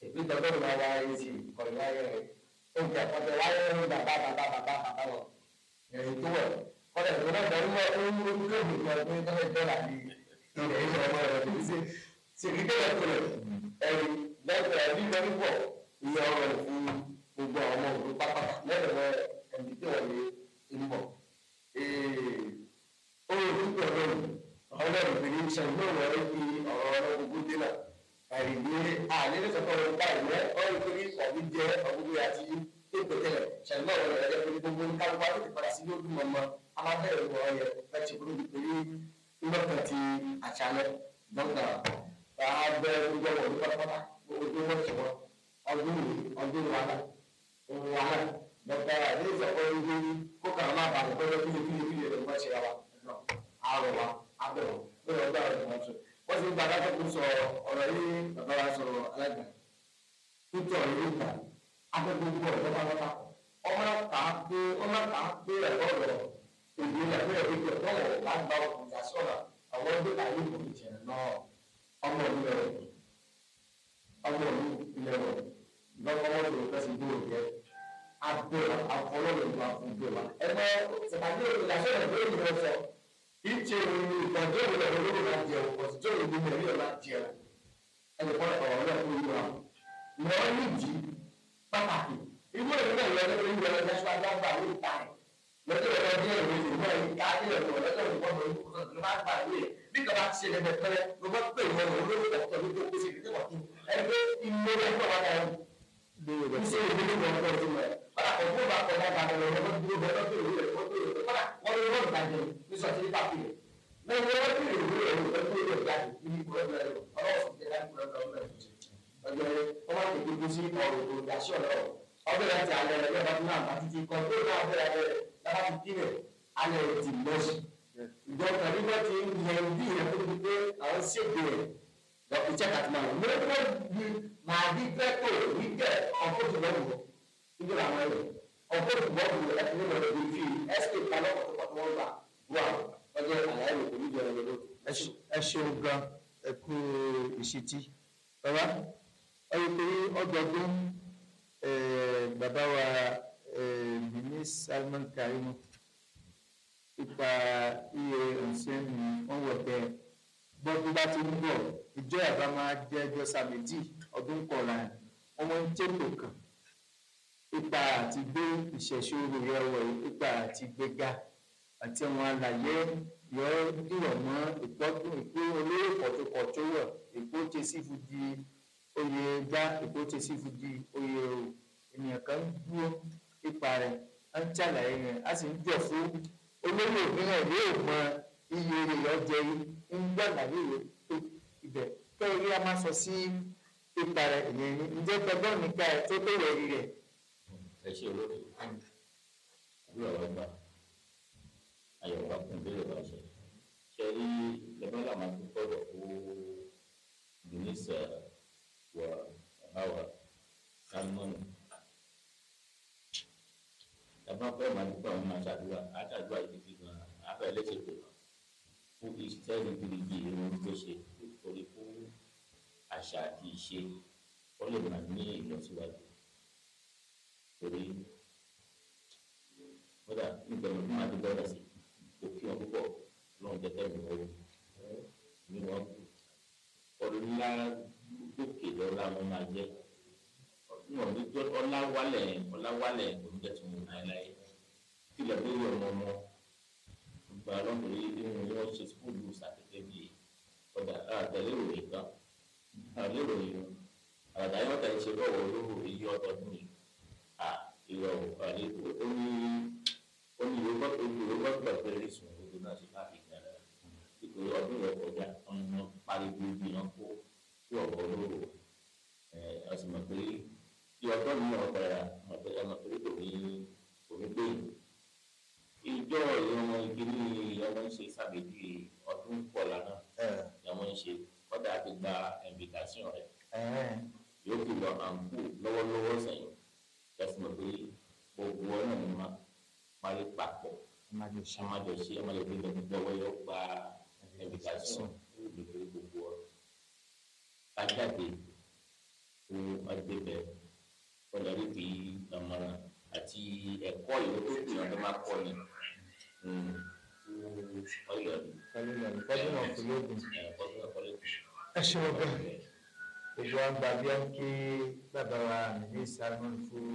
Ìpín tọgọ́rùn máa wá ayé sí ìkọ̀lù ayé rẹ̀. Oúnjẹ àkọ́tẹ̀ wáyé ń bàbá bàbá bàbá bàbá wọn. Ẹ̀yìn tó wọ̀. Kọ́dà ìgbọ́n náà dọ̀rọ̀ wọ́n ó ń mú kéèkì kan pé tọ́lẹ̀ dọ́là ní ilẹ̀ ilẹ̀ ọmọ rẹ̀ tó ṣe. Ṣèkíkẹ́ ẹ̀rí lẹ́gbẹ̀ẹ́ bí lọ́rí pọ̀ ìyá ọ̀rọ̀ fún gbogbo àwọn ọmọ òdu pápá lẹ́gbẹ̀ẹ́ ẹ̀mí tí wọ́n lè ń bọ̀. Ó yẹ kí ọ̀rọ̀ ọlọ́run pẹ̀lú ìṣàlùmọ́ ọ̀rọ̀ fi ọ̀rọ̀ ọ̀rọ̀ gbogbo dé náà. Àìní àlẹ́ sọ̀tọ̀ ọ̀rọ̀ bá ìwẹ́ ọ̀rọ̀ pẹ̀lú ọ̀gbìn jẹ́ ọ̀gbìn àti ètò tẹ̀lẹ̀ ṣàlùmọ́ ọ̀rọ̀ rẹ̀ pẹ̀lú gbogbo kálukú àti padà sí lójú mọ̀mọ́ amábẹ́rẹ̀ wọ̀ ọ̀yẹ̀ láti kúrò pẹ̀lú ńlọ́kàn ti àṣálẹ̀ dọ́gba abẹ́ gbogbo ọ̀rọ̀ pátápátá gbogbo wọn ti wọ́n ọdún yìí ọdún wàhálà wàhálà dọ́gba àdéhùn ọ̀pọ̀ ìwé kó kàn má bàa lọ́jọ́ kílè kílè kílè rẹ̀ wọ́n ṣe ra wa àrọ̀ wa abẹ́wọ̀ lórí ọgbà rẹ̀ wọ́n sọ wọ́n sì gba adájọ́ tó sọ ọ̀rọ̀ yìí bàbá wa sọ̀rọ̀ alága tó tọ̀ yìí gbà abẹ́ gbogbo ọ̀dọ́ pátápátá ọmọ kà á pé ọmọ kà á pé ẹ̀rọ ọ̀rọ̀ èdè ìyàgbé ẹ̀rọ ìjọ tọ́wọ̀ bá gba ọkùnrin àsọ̀rọ̀ àwọn ọdún ayé kò ní jẹ̀ náà ọmọ ìlú rẹ̀ ọmọ ìlú ilẹ̀ rẹ̀ lọ́kọ́wọ́ tó fẹ́ sí gbòòrò jẹ́ abẹ́ àfọlọ́rọ̀ ìlú àfọ̀gbẹ́ wa ẹgbẹ́ sàbàdé ìlàsọ̀rọ̀ ìlú ìlú sọ ìṣe ìtọ́jú ìlú olórí máa jẹun ọ̀sùn ìlú mẹ́rin máa jẹun ẹnì kan ọ̀rọ̀ náà fún ìlú wa lọ́ọ́ nídìí pàtàkì ìlú ìlú náà lọ́ọ́ lórí ìlú ọlọ́jà ṣáájú àgbà ló ń ta ẹ̀ lọ́jọ́ ìlú ọjọ́ ìlú ìlú náà ká ilẹ̀ ìlú ọlọ́jọ́ ìlú ọmọ ìlú ló máa gbà lóye bí kò bá ti ṣe lẹ́gbẹ̀ẹ́ pẹ́rẹ́ ló bá pè wọ́n lọ lórí ọ̀tọ̀ ló tó pèsè ìdílé wọ̀n ẹgbẹ́ ìlú ẹgbẹ́ wọn náà ṣe ìdílé wọn kọ́ ọdún rẹ̀ kọ́lá ọ̀gbọ́n bá kọ́ dáadáa lọ lọ́wọ́ dúró bẹ́ẹ̀ lọ́dún ìlú rẹ̀ kọ́ kọ́lá wọ́n ló lọ́ọ̀ gbàjẹ́ ní sọ́ọ̀tì nípa pè é lẹ́yìn wọ́n ti rè wúlò ẹ̀rọ ẹ̀kú ìlú jáde níbi ìkúrẹ́ ọ̀rọ̀ ọ̀sùn jẹ́ láti kúrẹ́ ọ̀rọ̀ ọ̀rọ̀ ọjọ́ wọ́n máa tètè kú sí ọ̀rọ̀ tó dà sí ọ̀rọ̀ ọbẹ̀ láti alẹ́ rẹ̀ yọba tó náà bá títí kan tó náà ọbẹ̀ alẹ́ rẹ̀ lábá ti dín rẹ̀ alẹ́ rẹ̀ ti lọ sí. Ìjọ tàbí wọ́n ti ń yẹ bí rẹ̀ tó ti pé àwọn ṣègbè rẹ̀ lọ iṣẹ́ kàtí máa wọ̀ mọ́ bí màá bí pẹ́tò ní kẹ́ ọkọ̀ tó lọ́wọ́ níbi làwọn ẹ̀rọ ọkọ̀ tó lọ́wọ́ láti ní lọ́wọ́ bí fi ẹ́sìkè palọ́kọ̀tọ̀kọ̀tọ̀ wọn gbà wà ọjọ́ àlàyé rẹ̀ kò ní jọ ẹ̀rọ lọ́wọ́. Ẹ ṣeun gan, ẹ kú ìṣítí bàbá. Ẹ rí i pé ọdọọdún bàbá wa Bini Salman Karimu ipa iye ọ̀sẹ̀ ni wọ́n wọ̀ bẹ́ẹ̀ gbọ́dún bá ti ń bọ̀ ìjọ àbá máa jẹ́ ẹjọ́ sàmìdì ọdún kọ̀ọ̀la wọ́n máa ń tètò kàn ipa àti gbé ìṣẹ̀ṣe orí ọwọ́ ipa àti gbéga àti àwọn àlàyé yọ dìrọ̀ mọ́ ìpọ́dún ìpín olóyè kọ̀tùkọ̀tù wọ̀ èkó ṣe sífu di oyè gbá èkó ṣe sífu di oyè o ènìyàn kan ń dúró ipa rẹ̀ á ń ṣàlàyé rẹ̀ á sì ń jọ̀ fún olóyè mìíràn yóò mọ iye rẹ̀ yọ jẹ ń gbà láyé rẹ̀ tó ibẹ̀ kẹ́rin a máa sọ sí ipa rẹ̀ ìyẹn ní ǹjẹ́ tọgbọ́n nípa ẹ̀ tó tó rẹ̀ rí rẹ̀. Ẹ ṣe olóòtú, àdúrà wa gbà, ayọ̀ wa kún, ìbéèrè wa ṣe ṣe rí lẹ́gbọ́n làwọn tó gbọ́dọ̀ kó Bìnísà wà bàbá wa Salmon tàbá fẹ́ máa dúpọ̀ àwọn máa ṣàdúrà àṣàdúrà yìí títí gan afẹ́ lẹ́sẹ̀ pé fún iṣẹ́ ribiribi ìrún tó ṣe nítorí fún àṣà àti ìṣe ó lè máa ní ìlọsíwájú torí kódà nígbà wọn máa dúpọ̀ ọ̀dà sí kò kí wọn púpọ̀ lọ́wọ́n jẹ́ tẹ́lẹ̀ wọn ní wọn ọlá gòkè lọ́la wọn máa jẹ́ wọn ní jọ ọlá wálẹ̀ ọlá wálẹ̀ oúnjẹ tí wọn láéláé tilẹ̀ lórí ọmọ ọmọ gba lọ́kùnrin nínú ni wọ́n ṣe sukúlù sàkété bíi ọ̀dà àtẹ̀lé ìròyìn kan àtẹ̀lé ìròyìn. Àgbàdo ayé wọ́n tẹ̀ ń ṣe bọ́ọ̀wọ̀ olówó iye ọdọọdún yìí. À ìrọ̀ ọ̀rẹ́ ó ní ó ní ìwé gbọ́dọ̀ ìwé gbọ́dọ̀ pé orísun gbogbo náà ṣe káàkiri dáadáa. Nítorí ọdún yẹn kọjá ọmọ pariwo ibi náà kó kó ọ̀wọ́ olówó. Ẹ̀ ọ sì mọ̀ pé tí ọdún mi náà padà mọ̀ pé ọmọ pé kò ní kò ní gbé yìí. Ìjọ ìran ìkíní ọmọ ń ṣe sábẹ́bí ọdún kọ̀ọ̀la náà ni wọ́n ń ṣe kọ́dà àti gba invitation rẹ̀ yóò fi lọ àǹkù lọ́wọ́lọ́wọ́ sẹ́yìn lẹ́sìn mọ̀ pé gbogbo ọ̀nà ni wọ́n parí papọ̀ amájọṣe amájọṣe gbogbo ọwọ́ yóò gba invitation nítorí gbogbo ọ̀rọ̀ kájáde fún ọdẹbẹ kọlọrí fi ọmọràn àti ẹ̀kọ́ ìwé tó kù yàn tó máa kọ́ ni ọyọ ni Ẹ ṣe ọgbà gbogbo àgbà bí wọn kí bàbá wa ní Salmon fún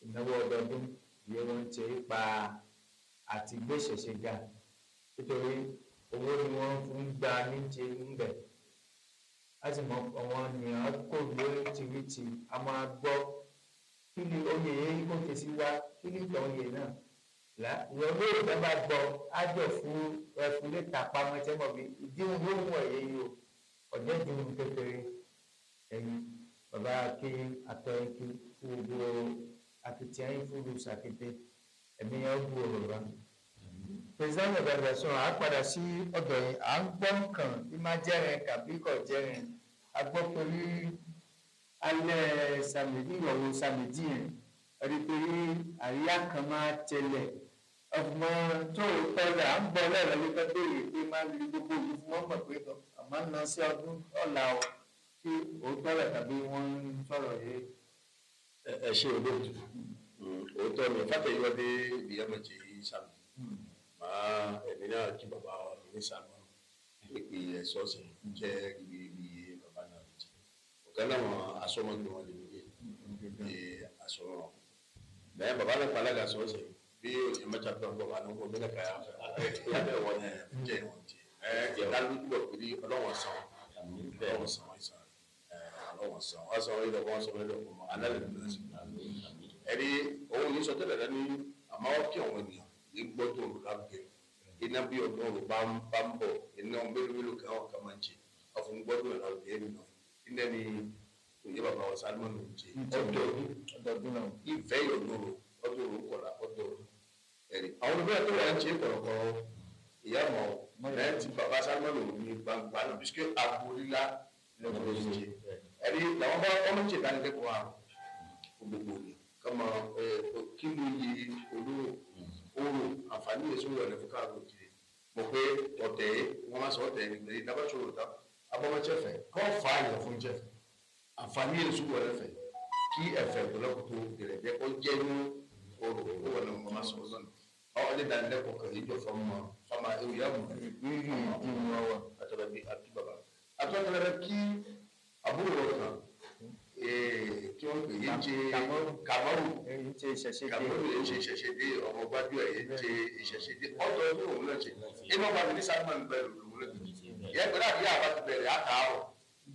ìnáwó ọdọọdún ìyẹn wọn ń ṣe ipa àti gbé ṣẹ̀ṣẹ̀ ga nítorí owó ni wọ́n fún gba ní ṣe ń bẹ̀ láti mọ àwọn ènìyàn kò lórí tìrìtì a máa gbọ́ kí ni oyè yìí kò ké sí wa kí ni ìtàn oyè náà là ìwọ lóòrè tó bá gbọ́ á jọ fún ẹfun lè tà pamọ́ ẹtẹ́ mọ̀ bí ìdíhùn ló wọ̀ ẹ̀yẹ yìí o ọ̀jẹ̀ ìdíhùn kékeré ẹ̀yìn bàbá kí atọ́yìn kí fún gbogbo akitiyan yín fún olùsàkété ẹ̀mí yẹn ó gbó bàbá. President organisation à á padà sí ọ̀dọ̀ yìí à ń gbọ́ nǹkan bí má jẹ́rin tàbí kò jẹ́rin a gbọ́ pé ní alẹ́ sàmìdí ìrọ̀wọ́ sàmìdí yẹn ẹ̀rí pé àríyá kan máa tẹlẹ̀ ọmọ tó tọ́lẹ̀ à ń bọ̀ lẹ́rọ ló fẹ́ béèrè pé má lu gbogbo òlu fún wọn mọ̀ pé àmọ́ ń lọ sí ọdún ọ̀la o kí òótọ́ rẹ̀ tàbí wọ́n ń sọ̀rọ̀ yìí. Ẹ ṣe olóòtú, òótọ́ ni fàtẹ̀yìnwá dé ìyàmọ̀jì sàmì máa ẹ̀mí náà kí bàbá wa ní sàmì ìpè ẹ̀sọ́sẹ̀ jẹ́ ribiribi bàbá náà jẹ́ ọ̀gá náà asọ́mọgbé wọn lè wọlé ní asọ́mọ bẹ́ẹ̀ bàbá náà palága sọ́ọ̀sẹ̀ bí òye mẹ́ta tó ń bọ̀ wà lóko mílẹ̀ káyà fẹ́ wọ́n jẹ́ wọ́n jẹ́ ẹ̀ dálójú pé ọlọ́wọ́n sàn ọlọ́wọ́n sàn ọlọ́wọ́n sàn wọ́n sàn ilẹ̀ wọ́n sàn ilẹ̀ wọ́n alẹ́ lè sàn ẹ̀rí òun yìí sọ tẹ́lẹ̀ lẹ́ni àmọ́ kí àwọn ènìyàn yìí gbọ́dọ̀ lárugẹ iná bí ọdún ọ̀rọ̀ bá ń bá ń bọ̀ iná mélòó mélòó kan ọ̀kan máa ń jẹ ọ̀fun gbọ́dọ̀ lárugẹ nínú iná ni òye bàbá wa Salmon ń jẹ ọdọọdún ọdọọdún náà. ìfẹ́ ọdún ọdún òru kọlà ọdọọdún ẹ̀rí àwọn olùgbé tó wà ń ṣe kọ̀rọ̀kọ̀rọ̀ ìyá mọ̀ ẹ̀ ti bàbá Salmon ní gbangba náà bí abolila lọ́dọ̀ ń jẹ ẹ̀rí làwọn bá ọmọ ń ṣe ìdánilẹ́kọ̀ọ́ àrùn gbogbo ni kama kí ló yẹ olóró oró àǹfààní èso rẹ̀ fún káàró kiri mọ̀ pé ọ̀tẹ̀ wọn máa sọ ọ̀tẹ̀ nígbà yìí dábàá ṣòro tán abọ́mọ̀tsẹ̀fẹ̀ kọ́ fà á yàn fún jẹ̀fẹ̀ àǹfààní èso rẹ̀ fẹ̀ kí ẹ̀fẹ̀ gbọ́dọ̀kọ̀tò gẹ̀rẹ̀dẹ̀ kọ́ jẹ́ ní oró ó wọ̀ ní wọn máa sọ lọ́nà ọ̀ ọ́ dánilẹ́kọ̀ọ́ kan yìí jọ fọmọ fọmọ ewu yà mọ̀ Rírì ìdíwọ̀n wa. àtọ̀rọ̀ bí àti bàbá àtọ̀rọ̀ kí àbúrò rẹ̀ kan kí wọ́n pè é jẹ́ Kamaru Èyí ṣe ìṣẹ̀ṣe dé. Kamaru yẹn ṣe ìṣẹ̀ṣe dé ọmọ gbájú ẹ̀ yẹn ṣe ìṣẹ̀ṣe dé ọ̀dọ̀ ní òun náà ṣe inú ọba mi ní Salmon bẹ̀rẹ̀ òun náà yẹ pẹ̀lú àbí àbá ti bẹ̀rẹ̀ àtàárọ̀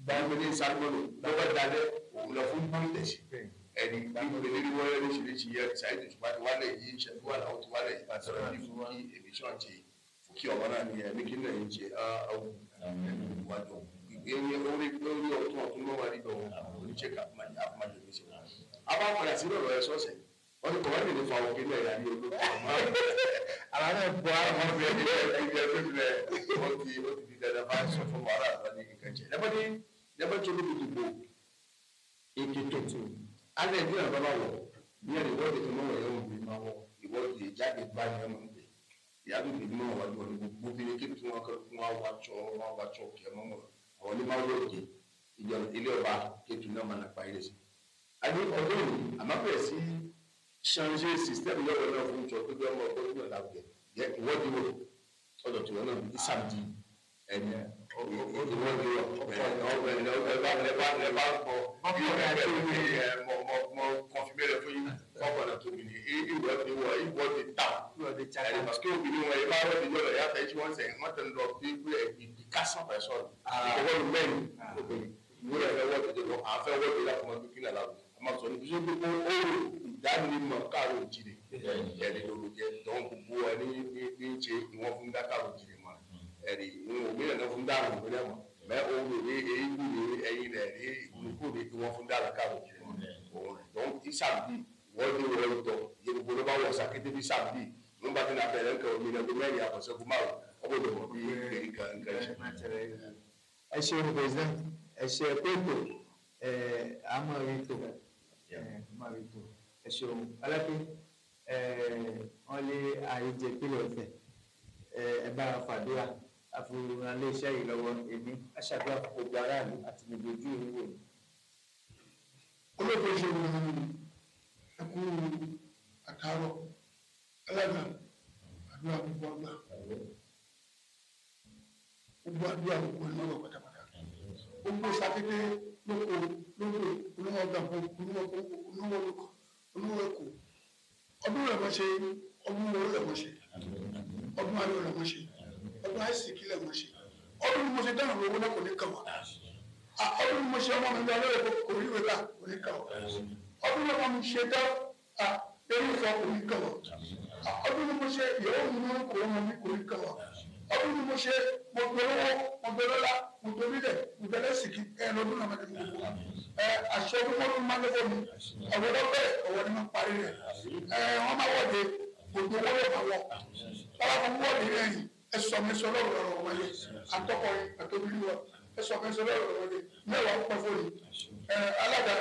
gbàgbé ní Salmon lọ́wọ́ dalẹ̀ òun lọ fún bóńtẹ̀sì ẹni gbígbé lérí wọ́n lóríṣiríṣi yẹ ṣáìdì tó bá ti wálẹ̀ yìí ṣẹ́fún wà láwọn ti wálẹ̀ yìí sọ̀rọ̀ ní fún kí èmi ṣàn ṣe fún kí ọmọ náà ní ẹ̀mí kí náà yìí ṣe áwù wájú ìgbé orí orí ọ̀tún ọ̀tún lọ́wọ́ àdìgbò oníṣẹ́ kàfúmájọ ní ṣe. A bá padà sí ọ̀rọ̀ ẹ̀ sọ́ọ̀sẹ̀ wọ́n ti kọ̀ wọ́n lè fa òkè náà yà ní olóòtú ọmọ Àwọn náà gbọ́ àwọn ọmọ ẹni ẹni ẹni rẹ ó ti ó ti di dandan bá sọ fún wàhálà àgbà ní nǹkan jẹ lẹ́bọ̀dé lẹ́bọ̀dé tó lóbi dìbò ètò alẹ́ ìdí náà bá wọ̀ ní ẹni ìwọ́de tó mọ̀ wọ̀ yẹn wọ̀ máa wọ̀ ìwọ́de jáde bá yẹn mọ̀ níbẹ̀ ìyá tó dìbò mọ̀ wájú wọn gbogbo bí ní kí wọn kọ́ wọn wá tsọ wọn wá tsọ kẹ mọ́ mọ́ àwọn ní máa wọ̀ òkè ìjọ ilé ọba kétu náà máa nàpa ilé sí. àní ọdún yìí àmọ́ bẹ̀rẹ̀ sí ṣanṣe sísítẹ́ẹ̀mù yọ̀wọ̀ náà fún ìjọ tó gbé ọmọ ọgbọ́n náà lárugẹ yẹ ìwọ́de wò ọ̀dọ̀ tí wọn náà ní sàmdì ẹni ìwọ́de wò ẹ bá kọ mọ kọfí rẹ fún yín kọkànlá tóbi ní ìwọ́de wọ ìwọ́de ta Ìwọ́de ta. ẹni parce que obìnrin wọn ìbá wọ́n ti yọ̀rọ̀ yàtọ̀ ẹ̀ṣin wọn sẹ̀ wọ́n tẹ̀ ń lọ bí ìkásán pẹ̀ sọ̀rọ̀ ìwọ́de mẹ́rin obìnrin Ìwé ẹ̀fẹ́ wọ́ọ̀dì lọ àfẹ́ wọ́ọ̀dì láti máa gbé kí nàlá a máa sọ ní bí sọ́dọ̀ pé ó rò ìdánimọ̀ káàró òjìrè ẹ̀rí lóru jẹ́ dán gbogbo ẹni ní ṣe ìwọ̀n fún dá káàró òjìrè mọ́ ẹ̀rí ìwọ̀n òmìnira náà fún dáhùn òmìnira mọ́ mẹ́ òun rè eégún rè ẹyin rẹ̀ rí ìgbónúkú rè ìwọ̀n fún dáhùn káàró òjìrè mọ́ òun rẹ̀ dán ìsàbí wọ́ọ̀dì wọ́ọ̀dì tọ̀ yẹ gbogbo ló bá wọ̀ sàkété bí sàbí nígbà tí nàbẹ̀rẹ̀ nǹkan òmìnira tó mẹ́rin àbọ̀sẹ́kù márùn ọgbọ́dọ̀ mọ̀ bí nǹkan nǹkan ṣe. Ẹ ṣeun president, ẹ ṣe ẹ pé ètò ẹ àmọ́ rí tò ẹ àmọ́ rí tò, ẹ ṣeun alábí ẹ wọ́n lé àìjẹ pílẹ̀ ọ̀fẹ́ ẹ ẹ bá a fàdúrà àfihàn iléeṣẹ́ yìí lọ́wọ́ èmi aṣàdúrà fún gbogbo aráàlú àti gbogbo ojú ìwò mi. Olóòtú, ṣe wọn ẹ kú àtàárọ̀. Alága, àdúrà gbogbo àgbà, gbogbo àdúrà gbogbo ẹni wà pátápátá, gbogbo Sàkété lóko lóko, olówó gàpọ̀, olówó kókó, olówó lóko, olówó èkó. Ọdún rẹ̀ mọ̀ ṣe, ọdún owó rẹ̀ mọ̀ ṣe, ọdún ayọ̀ rẹ̀ mọ̀ ṣe, ọdún àìsíkí rẹ̀ mọ̀ ṣe. Ọdún mo ṣe dáhùn owó náà kò ní kàn wá. Ọdún mo ṣe ọmọ mi lọ lọ́rẹ̀ kò rí ìwé ká kò ní kàn wá. Ọdún lọ́mọ mi ṣe dá eré sọ kò ní kàn wá. Ọdún mo ṣe ìyàwó mi lórí kò rọmọ mi kò ní kàn wá. Ọdún mo ṣe mo gbẹlọ́wọ́, mo gbẹlọ́lá, mo gbẹlílẹ̀, mo gbẹlẹ́sìkì ẹ lọ́dún náà máa ń gbogbo ẹ àṣọ ọdún mọ́dún máa ń lọ́fọ́ mi ọ̀wọ́ lọ́bẹ̀ ọ̀wọ́ ni máa ń parí rẹ̀ ẹ wọ́n máa wọ̀de gbogbo owó ló máa wọ̀ báwa fún wọ́ọ̀dì rẹ̀ yìí. Ẹ sọ mi sọ lọ́rọ̀ lọ́rọ̀ wọlé àtọkọrin àtobìnrin wa, ẹ sọ mi sọ lọ́rọ̀ lọ́rọ̀ wọlé mẹ́wàá pọ̀ fóònù ẹ. Alága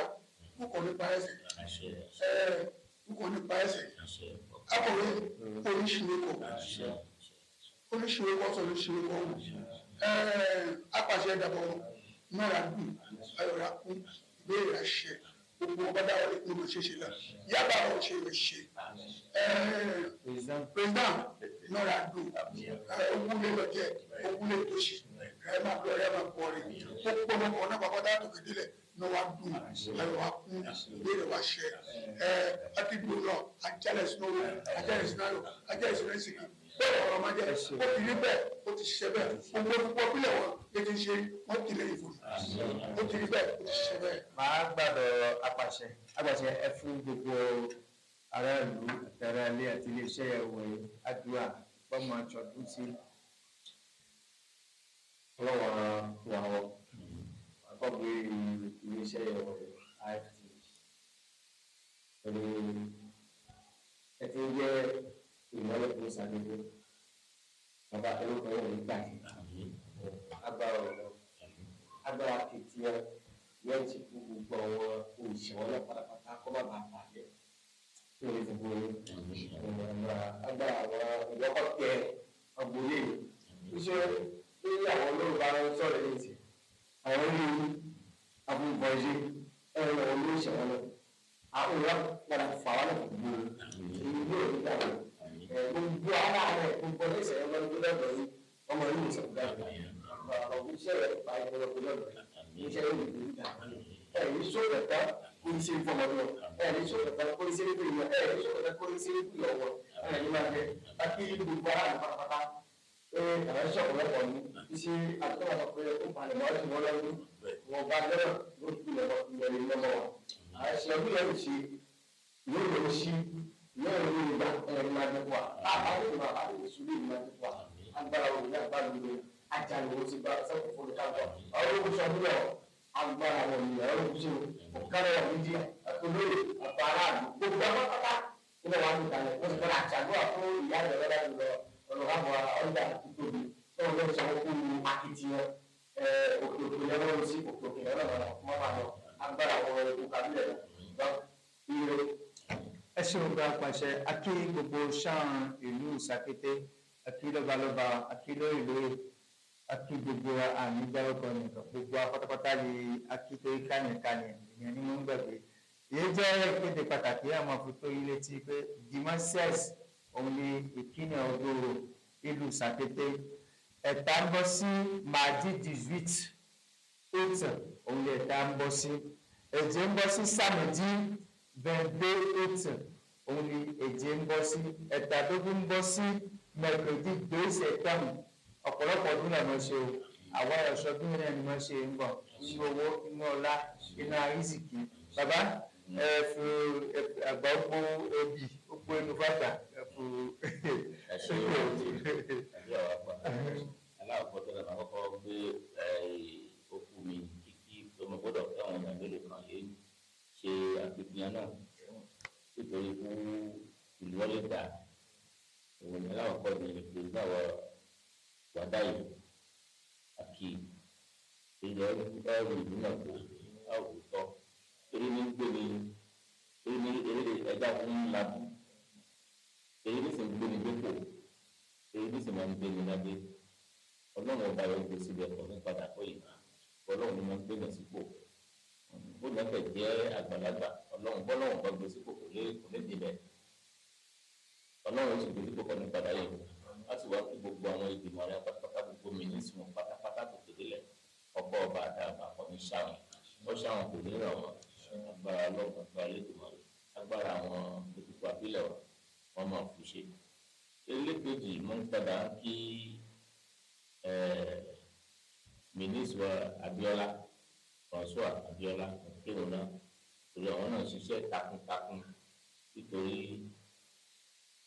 kúkọ̀ nípa ẹsẹ̀ ẹ kúkọ̀ nípa ẹsẹ̀. Akọ̀wé oníṣìwékọ̀ oníṣìwékọ̀ sọ oníṣìwékọ̀ ẹ apàṣẹ dàbọ̀ nọ́ra dùn ayọ̀rá kún ìbéèrè àṣẹ gbogbo ọba dáwọ́ ní mo ṣe ṣe lọ yábà ọ̀ ṣe lè ṣe ẹ. President. President nọ́ra dùn ogún lé lọ́jẹ́ ogún lé tó ṣe ẹ máa lọ ẹ máa bọ̀ rẹ̀ gbogbo ọmọ náà bàbá dá tòkè délẹ̀ ní wàá dùn ayọ̀ wá kún ìbéèrè wá ṣẹ ẹ àti dùn lọ ajálẹ̀ sínú owó, ajálẹ̀ sínú ayọ̀, ajálẹ̀ sínú ẹ̀sìnkì bẹ́ẹ̀ ọ̀rọ̀ máa jẹ́. Ó ti rí bẹ́ẹ̀, ó ti ṣiṣẹ́ bẹ́ẹ̀. Gbogbo púpọ̀ bílẹ̀ wọn lè ti ṣe wọ́n ti lè fò, ó ti rí bẹ́ẹ̀, ó ti ṣiṣẹ́ bẹ́ẹ̀. Màá gbàdọ̀ apàṣẹ apàṣẹ ẹ fún gbogbo aráàlú àti aráalé àti iléeṣẹ́ ẹ̀wọ̀n àdúrà bọ́mọ àjọ̀dún sí. Ọlọ́wọ́ wà wọ́ akọ́gbé iléeṣẹ́ ẹ̀rọ IFT pẹ̀lú ẹ ti ń jẹ́ ìmọ̀lẹ̀ fún Sàkété bàbá olóko ẹ̀rọ nígbà tí agbára ọ̀rọ̀ agbára kìtìyàn yẹn ti kú gbogbo àwọn òṣìṣẹ́ náà pátápátá kọ́ má bàa bàjẹ́ tí o lè fi borí agbára àwọn ìwọ́kọ̀ tẹ ọgbọ́lé iṣẹ́ lórí àwọn olóògbé ara ń sọ̀rọ̀ yìí ti àwọn ilé abúgbọ̀njẹ́ ẹ̀rọ olóòṣè wọn lọ àwọn ìwà padà fà wọn lọ gbogbo ìlú òní dàgbà gbogbo ara rẹ gbogbo ẹsẹ̀ ẹ̀ lọ́dún lọ́dọ̀ yìí ọmọ yìí ń sọ̀rọ̀ dàgbà ọ̀rọ̀ iṣẹ́ rẹ̀ pa ìpolongo lọ́dọ̀ yìí iṣẹ́ yìí ló ń dàgbà ẹ̀ ní sọ̀rọ̀ tán kó ní ṣe fọmọ lọ ẹ̀ ní sọ̀rọ̀ tán kó ní ṣe nípa ìmọ̀ ẹ̀ ní sọ̀rọ̀ tán kó ní ṣe nípa ìyọ̀wọ̀ ẹ̀ ní máa jẹ kí gbogbo ara rẹ̀ pátápátá pé àwọn iṣẹ́ ọ̀pọ̀lọpọ̀ ní iṣẹ́ àtúntò sọ pé ó palẹ̀ mọ́ ẹ̀sìn wọn lọ́dún wọn bá lọ́rọ̀ ló fi lọ́wọ́ ìyọ̀lẹ̀ lọ́wọ́ wa àṣẹ ọdún yẹn ṣe yóò lọ sí yóò lọ ní ìgbà ẹ̀rọ máa jẹ fún wa bàbá yóò máa bá yóò sùn ní ìlú máa jẹ fún wa agbára òun ní agbára òun ní ajáde òun ti bá sẹ́kù fún mi káàkiri ọ̀rọ̀ òun sọ nílẹ̀ agbára wọn ní ọ̀rọ̀ òun ṣe ọ̀kadà wà nídìí àtolóyè àtàrà gbogbo apátápátá nínú wa ní ìkàlẹ̀ wọ́n ti fẹ́ràn àjàdúrà fún ìyá rẹ̀ lọ́dà jùlọ ọ̀nàbàbọ̀ ọ̀dà títóbi tọ́wọ́n lọ́wọ́ sọ fún akitiyan òkè òkè lọ́wọ́ sí òkè òkè lọ́wọ́ mọ́ máa lọ agbára wọn ẹ̀kú kábílẹ̀ lọ ire. Ẹ ṣeun gba apàṣẹ, akí gbogbo sáà ìlú Sàkété, akí lọ́balọ́ba, akí lóyèlóyè, akí gbogbo àmì dárúkọ nìkan gbogbo apátápátá lè akí tó kánìkanì ìyẹn ni wọ́n ń gbàgbé. Èyí jẹ́ ìkéde pàtàkì àwọn fi tó yín létí pé dimanches òun ni ìkíni ọdún ìlú Sàkété ẹ̀ta ń bọ́ sí mardi 18 août òun ni ẹ̀ta ń bọ́ sí, èjì ń bọ́ sí samedi 22 août òun ni èjì ń bọ́ sí, ẹ̀tàdógún ń bọ́ sí mercredi 2 septembre. Ọ̀pọ̀lọpọ̀ ọdún làwọn ṣe o, àwọn ẹ̀ṣọ́ ọdún náà ni wọ́n ṣe ń bọ̀. Inú owó, inú ọlá, inú àrísìkí. Bàbá ẹ fi àgbà ó ẹbí ó gbó inú fàgbà ẹ fi. Ẹ ṣe é àbí àwọn apá aláàkọ́ tó lọ́nà àkọ́kọ́ gbé okú mi kíkí ọmọ gbọ́dọ̀ káwọn èèyàn mélòó kan yìí ṣe akitiyan náà nítorí fún ìlú wọlé dà. Òun ní aláwọ̀kọ́ ní ìpínlẹ̀ àwọn wàdáyé àti ilẹ̀ ẹrù ìlú náà kò àwùjọ torí ní gbé ní torí ní eré ẹja fún ńlá èyí ní sì ń gbé ní dépò, èyí ní sì máa ń gbé ní ládé. Ọlọ́run ọba yóò gbé síbẹ̀ kọ́ ní padà kọ́ yìí. Ọlọ́run ni máa ń gbé ní sípò. Bó lọ́kẹ̀ jẹ́ àgbàlagbà, ọlọ́run bọ́lọ́run bá gbé sípò kò lè débẹ̀. Ọlọ́run ó sì gbé sípò kọ́ ní padà yìí. Láti wá kí gbogbo àwọn ìgbìmọ̀ rẹ pátápátá, gbogbo mínísítì wọn pátápátá tó kéde lẹ̀, ọkọ̀ ọba àdàbà kọ́ ní sáwọn ó sáwọn kò ní ràn wọ́n. Agbára ọlọ́run, agbára lẹ́dùnmọ́, agbára àwọn òkùnkùn àbílẹ̀ wọn máa fi ṣe. Elékejì, mo ń padà kí mínísítì wa Abíọ́lá, François Abíọ́lá kéwọn náà, torí àwọn náà ṣiṣẹ́ takuntakun, nítorí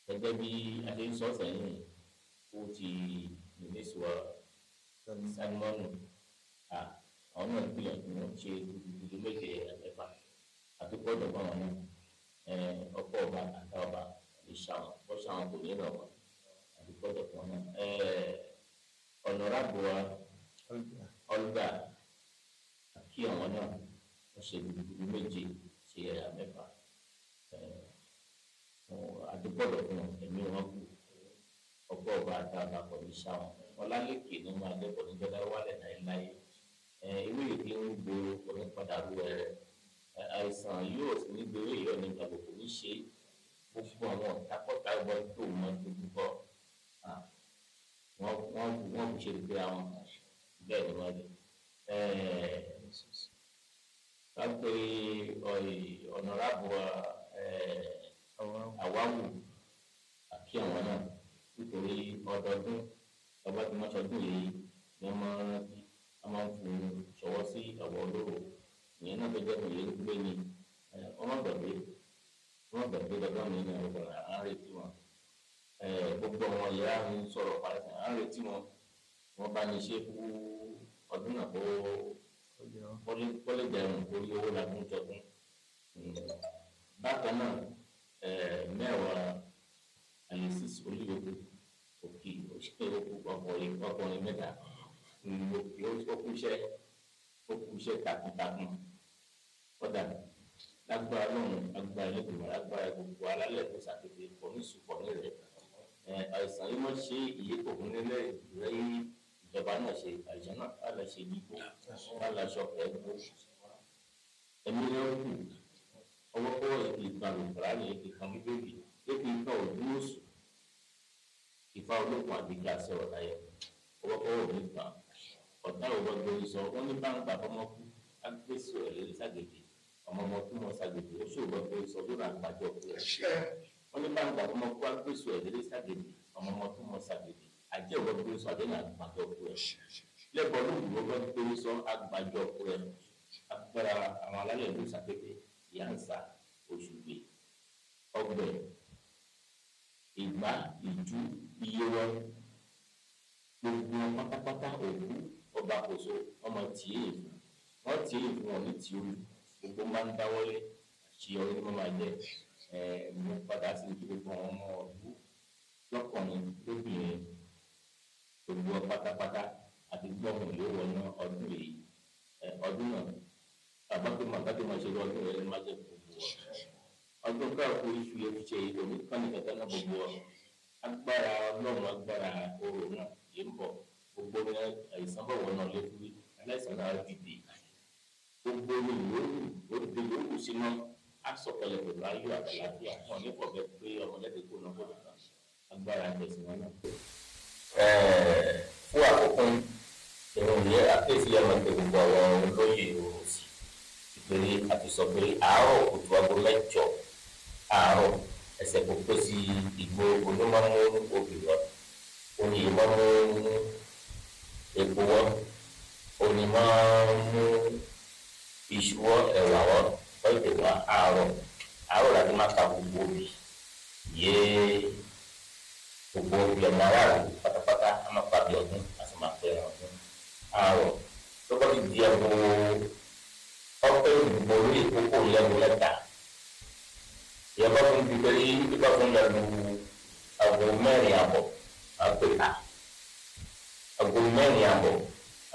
gẹ́gẹ́ bí a ṣe ń sọ sẹ́yìn, ó ti mínísítì wa Simonu, àwọn náà gbìyànjú, wọn ṣe gudugudu méje ẹ̀fà àti gbọ́dọ̀ bá wọn náà. Ọkọ ọba àti ọba lè ṣàwọn bọ́ ṣàwọn kò ní ràn wọ́n àti gbọ́dọ̀ fún wọn náà. Ọ̀nàràbọ̀ wa Olga, kí àwọn náà wọ́n ṣe gudugudu méje ṣe ẹ̀yà mẹ́fà àti gbọ́dọ̀ fún wọn. Ẹ̀mí wọn kù, ọkọ ọba àti ọba kò ní ṣàwọn. Ọlálẹ́kẹ̀ ní wọn adẹ́kọ̀ọ́ níjọba wálẹ̀ láéláé. Ewé yìí ń gbòòrò kò ní padà rú ẹ. Àìsàn yóò sì ní gbèrè yọ ní àbùkù ní ṣe gbogbo àwọn ọ̀tàkọ́tà ìbọn tó mọ dojú kọ wọ́n wọ́n kò ṣe gbé àwọn bẹ́ẹ̀ ni wọ́n lè ká pé ọ̀nàràbọ̀ àwáwù àkí àwọn náà, nítorí ọdọọdún ọba tí wọ́n ṣọdún yìí ni wọ́n máa ń rántí, wọ́n máa ń fún ṣọwọ́ sí àwọn olóró ìyẹn náà tó jẹ́ pé yẹn ń gbé ni. Wọ́n má gbàgbé, wọ́n má gbàgbé dandan mi ní ọ̀rọ̀. À ń retí wọn, gbogbo àwọn ìyá ń sọ̀rọ̀ parẹ́sì, à ń retí wọn. Wọ́n bá ní ṣe fún ọdún náà kó kọ́lé dẹrùn orí owó la fún jọdún. Bákan náà, mẹ́wàá Alexis Olúyọkù òkì òṣìṣẹ́ ọkùnrin mẹ́ta ó kú iṣẹ́ takuntakun. Kọ́dà lágbára lọ́run, agbára ẹlẹ́gbẹ̀rún, agbára gbogbo alálẹ̀ tó ṣàkété pọ̀ ní ìsúpọ̀ ní rẹ̀. Àìsàn yìí wọ́n ṣe ìyípo fún nílẹ̀ rẹ̀ ìjọba náà ṣe àìsàn náà bá lọ ṣe yípo bá lọ ṣọpẹ́ gbó ẹ̀mí rẹ̀ kù ọwọ́kọ́wọ́ èkì ìkan lòkùnrin èkì kan bíbélì èkì ìkan òdú òsù ìfá olókùn àbíkí àṣẹ ọ̀láyẹ ọwọ́kọ́wọ́ òní kan ọ̀tá òwò sọ wọ́n ní báńgbà fọmọkú agbésù ẹ̀ lórí ságèdè ọmọ ọmọ tó mọ ságèdè ó ṣòwò gbé sọ lórí àgbàjọ pé wọ́n ní báńgbà fọmọkú agbésù ẹ̀ lórí ságèdè ọmọ ọmọ tó mọ ságèdè àjẹ́ òwò gbé sọ àjẹ́ àgbàjọ pé lẹ́bọ̀ lóògùn ọgbọ́n gbé sọ àgbàjọ pé agbára àwọn alálẹ̀ ló sàkété ìyáǹsà òṣùgbè ọgbẹ ìgbà ìjú iye wọn gbogbo wọn pátápátá òkú ọba kòso ọmọ tìí fún wọn tìí fún wọn ní tìí olú gbogbo máa ń dáwọ́lé àṣeyọrí ni wọ́n máa jẹ́. Ẹ mo padà sí ibi gbogbo àwọn ọmọ ọdún lọ́kùnrin lóbìnrin gbogbo wọn pátápátá àti gbọ́mọ yóò wọnà ọdún yìí. Ọdún náà bàbá tó máa bá tó máa ṣe ọdún rẹ ló máa jẹ gbogbo wa. Ọdún káàkiri iṣu yẹn fi ṣe òní kánì kankan náà gbogbo wa. Agbára ọlọ́run, agbára orò náà yìí ń bọ̀. Gbogbo ní àìsàn bọ̀ wọnà lẹ́kúrí aláìsàn náà dìde gbogbo ní yòówù ó di yòówù sínú asọ̀kalẹ̀ pẹ̀lú ayọ̀ àtàlàfíà wọn ní pọ̀bẹ pé ọmọlẹ́dẹ̀ kò náà kó lọ́kàn agbára àtẹ̀sìn wọn náà. Fún àkókò ìròyìn yẹn, àkéésí yẹn máa ń tẹ gbogbo àwọn olóyè òsì ìpele àti sọ pé àárọ̀ kùtù aago 8 àárọ̀ ẹsẹ̀ kò pé sí ìgboro olómọ́mú obì wọn oyin ìmọ̀mú epo wọn. Òní máa ń mú iṣu wọ́, ẹ̀wà wọ́, wọ́n tètè wá àárọ̀ àárọ̀ láti máa ta gbogbo obì yé gbogbo obì ọmọ aráàlú pátápátá. A máa pa bí ọdún, a sì máa pẹ́ ọdún àárọ̀ tó bá ti di ẹ̀bù ọpẹ́ ìdìbò lórí ìkókó lẹ́nu 3. Ìyẹn bá fún bí pẹ́lú ìbá fún lẹ́nu 4:30 àpèta, 4:30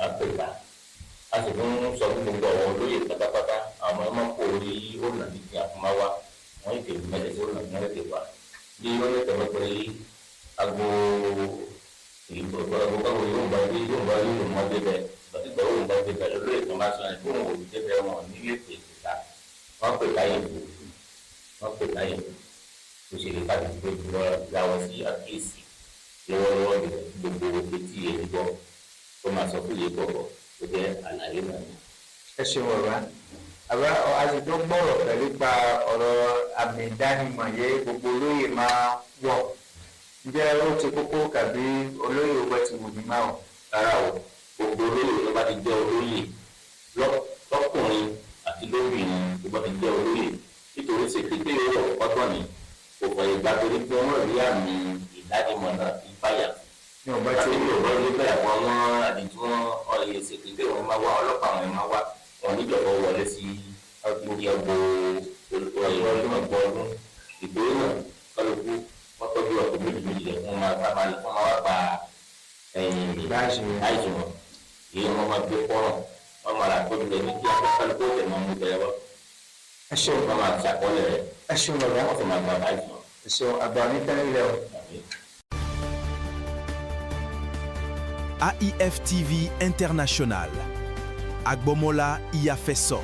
àpèta. A sì tún sọ fún gbogbo àwọn olóyè pátápátá, àwọn ọmọ kò rí ọ̀nà níbi àfúnmáwá wọ́n yìí tèmi mẹ́tẹ̀ sí ọ̀nà mẹ́tẹ̀ wá bí wọ́n lè tẹ̀wé pé aago ìgbọ̀gbọ̀ aago yóò bá dé, yóò bá yóò mọ́ débẹ̀ ìgbà yóò bá débẹ̀. Olóyè tó máa sọ ẹ̀ fún òun débẹ̀, wọn nílé tètè ta, wọ́n pè láyè kú, wọ́n pè láyè kú. Òṣèré káàdì pé jùlọ làwọn sí àkíyèsí lọ́wọ́lọ́wọ́ gbogbo etí ẹ̀ ń gbọ́ tó máa sọ fún ìyẹn gbọ̀gbọ̀ tó jẹ́ àlàyé náà ni. Ẹ ṣeun bàbá. Àbá a sì tó gbọ́rọ̀ pẹ̀lú pa ọ̀rọ̀ àmì ìdánimọ̀ yẹ gbogbo olóyè máa wọ̀. Ǹjẹ́ ó ti kókó kàbí olóyè owó ti wù ní máa wọ̀? Rárá o, gbogbo olóyè tó bá ti jẹ́ olóyè lọ́kùnrin àti lóbìnrin tó bá ti jẹ́ olóyè, nítorí ṣèkété yóò wọ̀ ọ̀tọ̀ ni kò fàyè gbà, torí pé wọ́n rí àmì ìdánimọ̀ náà fi báyà ní ọba tí àti ní ọba ilé bẹ́ẹ̀ àwọn wọn àdìtú wọn ọ̀yẹ̀ ṣèkété wọn máa wá, ọlọ́pàá wọn máa wá wọn níjọba wọlé sí ibi ọgbọ ọgbọ ọdún ìgboro náà. Kálukú wọn tọ́jú ọkọ̀ méjì méjì rẹ̀, wọ́n máa wá gba báàṣì àìsàn wọn èyí wọn máa gbé fọ́nrán, wọn máa rà tọ́jú rẹ̀ ní kí akọ́kálukú ọ̀tẹ̀ máa mú bẹ̀rẹ̀ wá. Ẹ ṣeun. Wọn máa ṣàkọọ́lẹ̀ rẹ̀. Ẹ ṣeun bàbá. Wọ́n sì máa gba àìsàn. Ẹ ṣeun, àgbà onítẹ̀lẹ̀ o. Àmín. AIF TV International. Agbomola Iyafeso.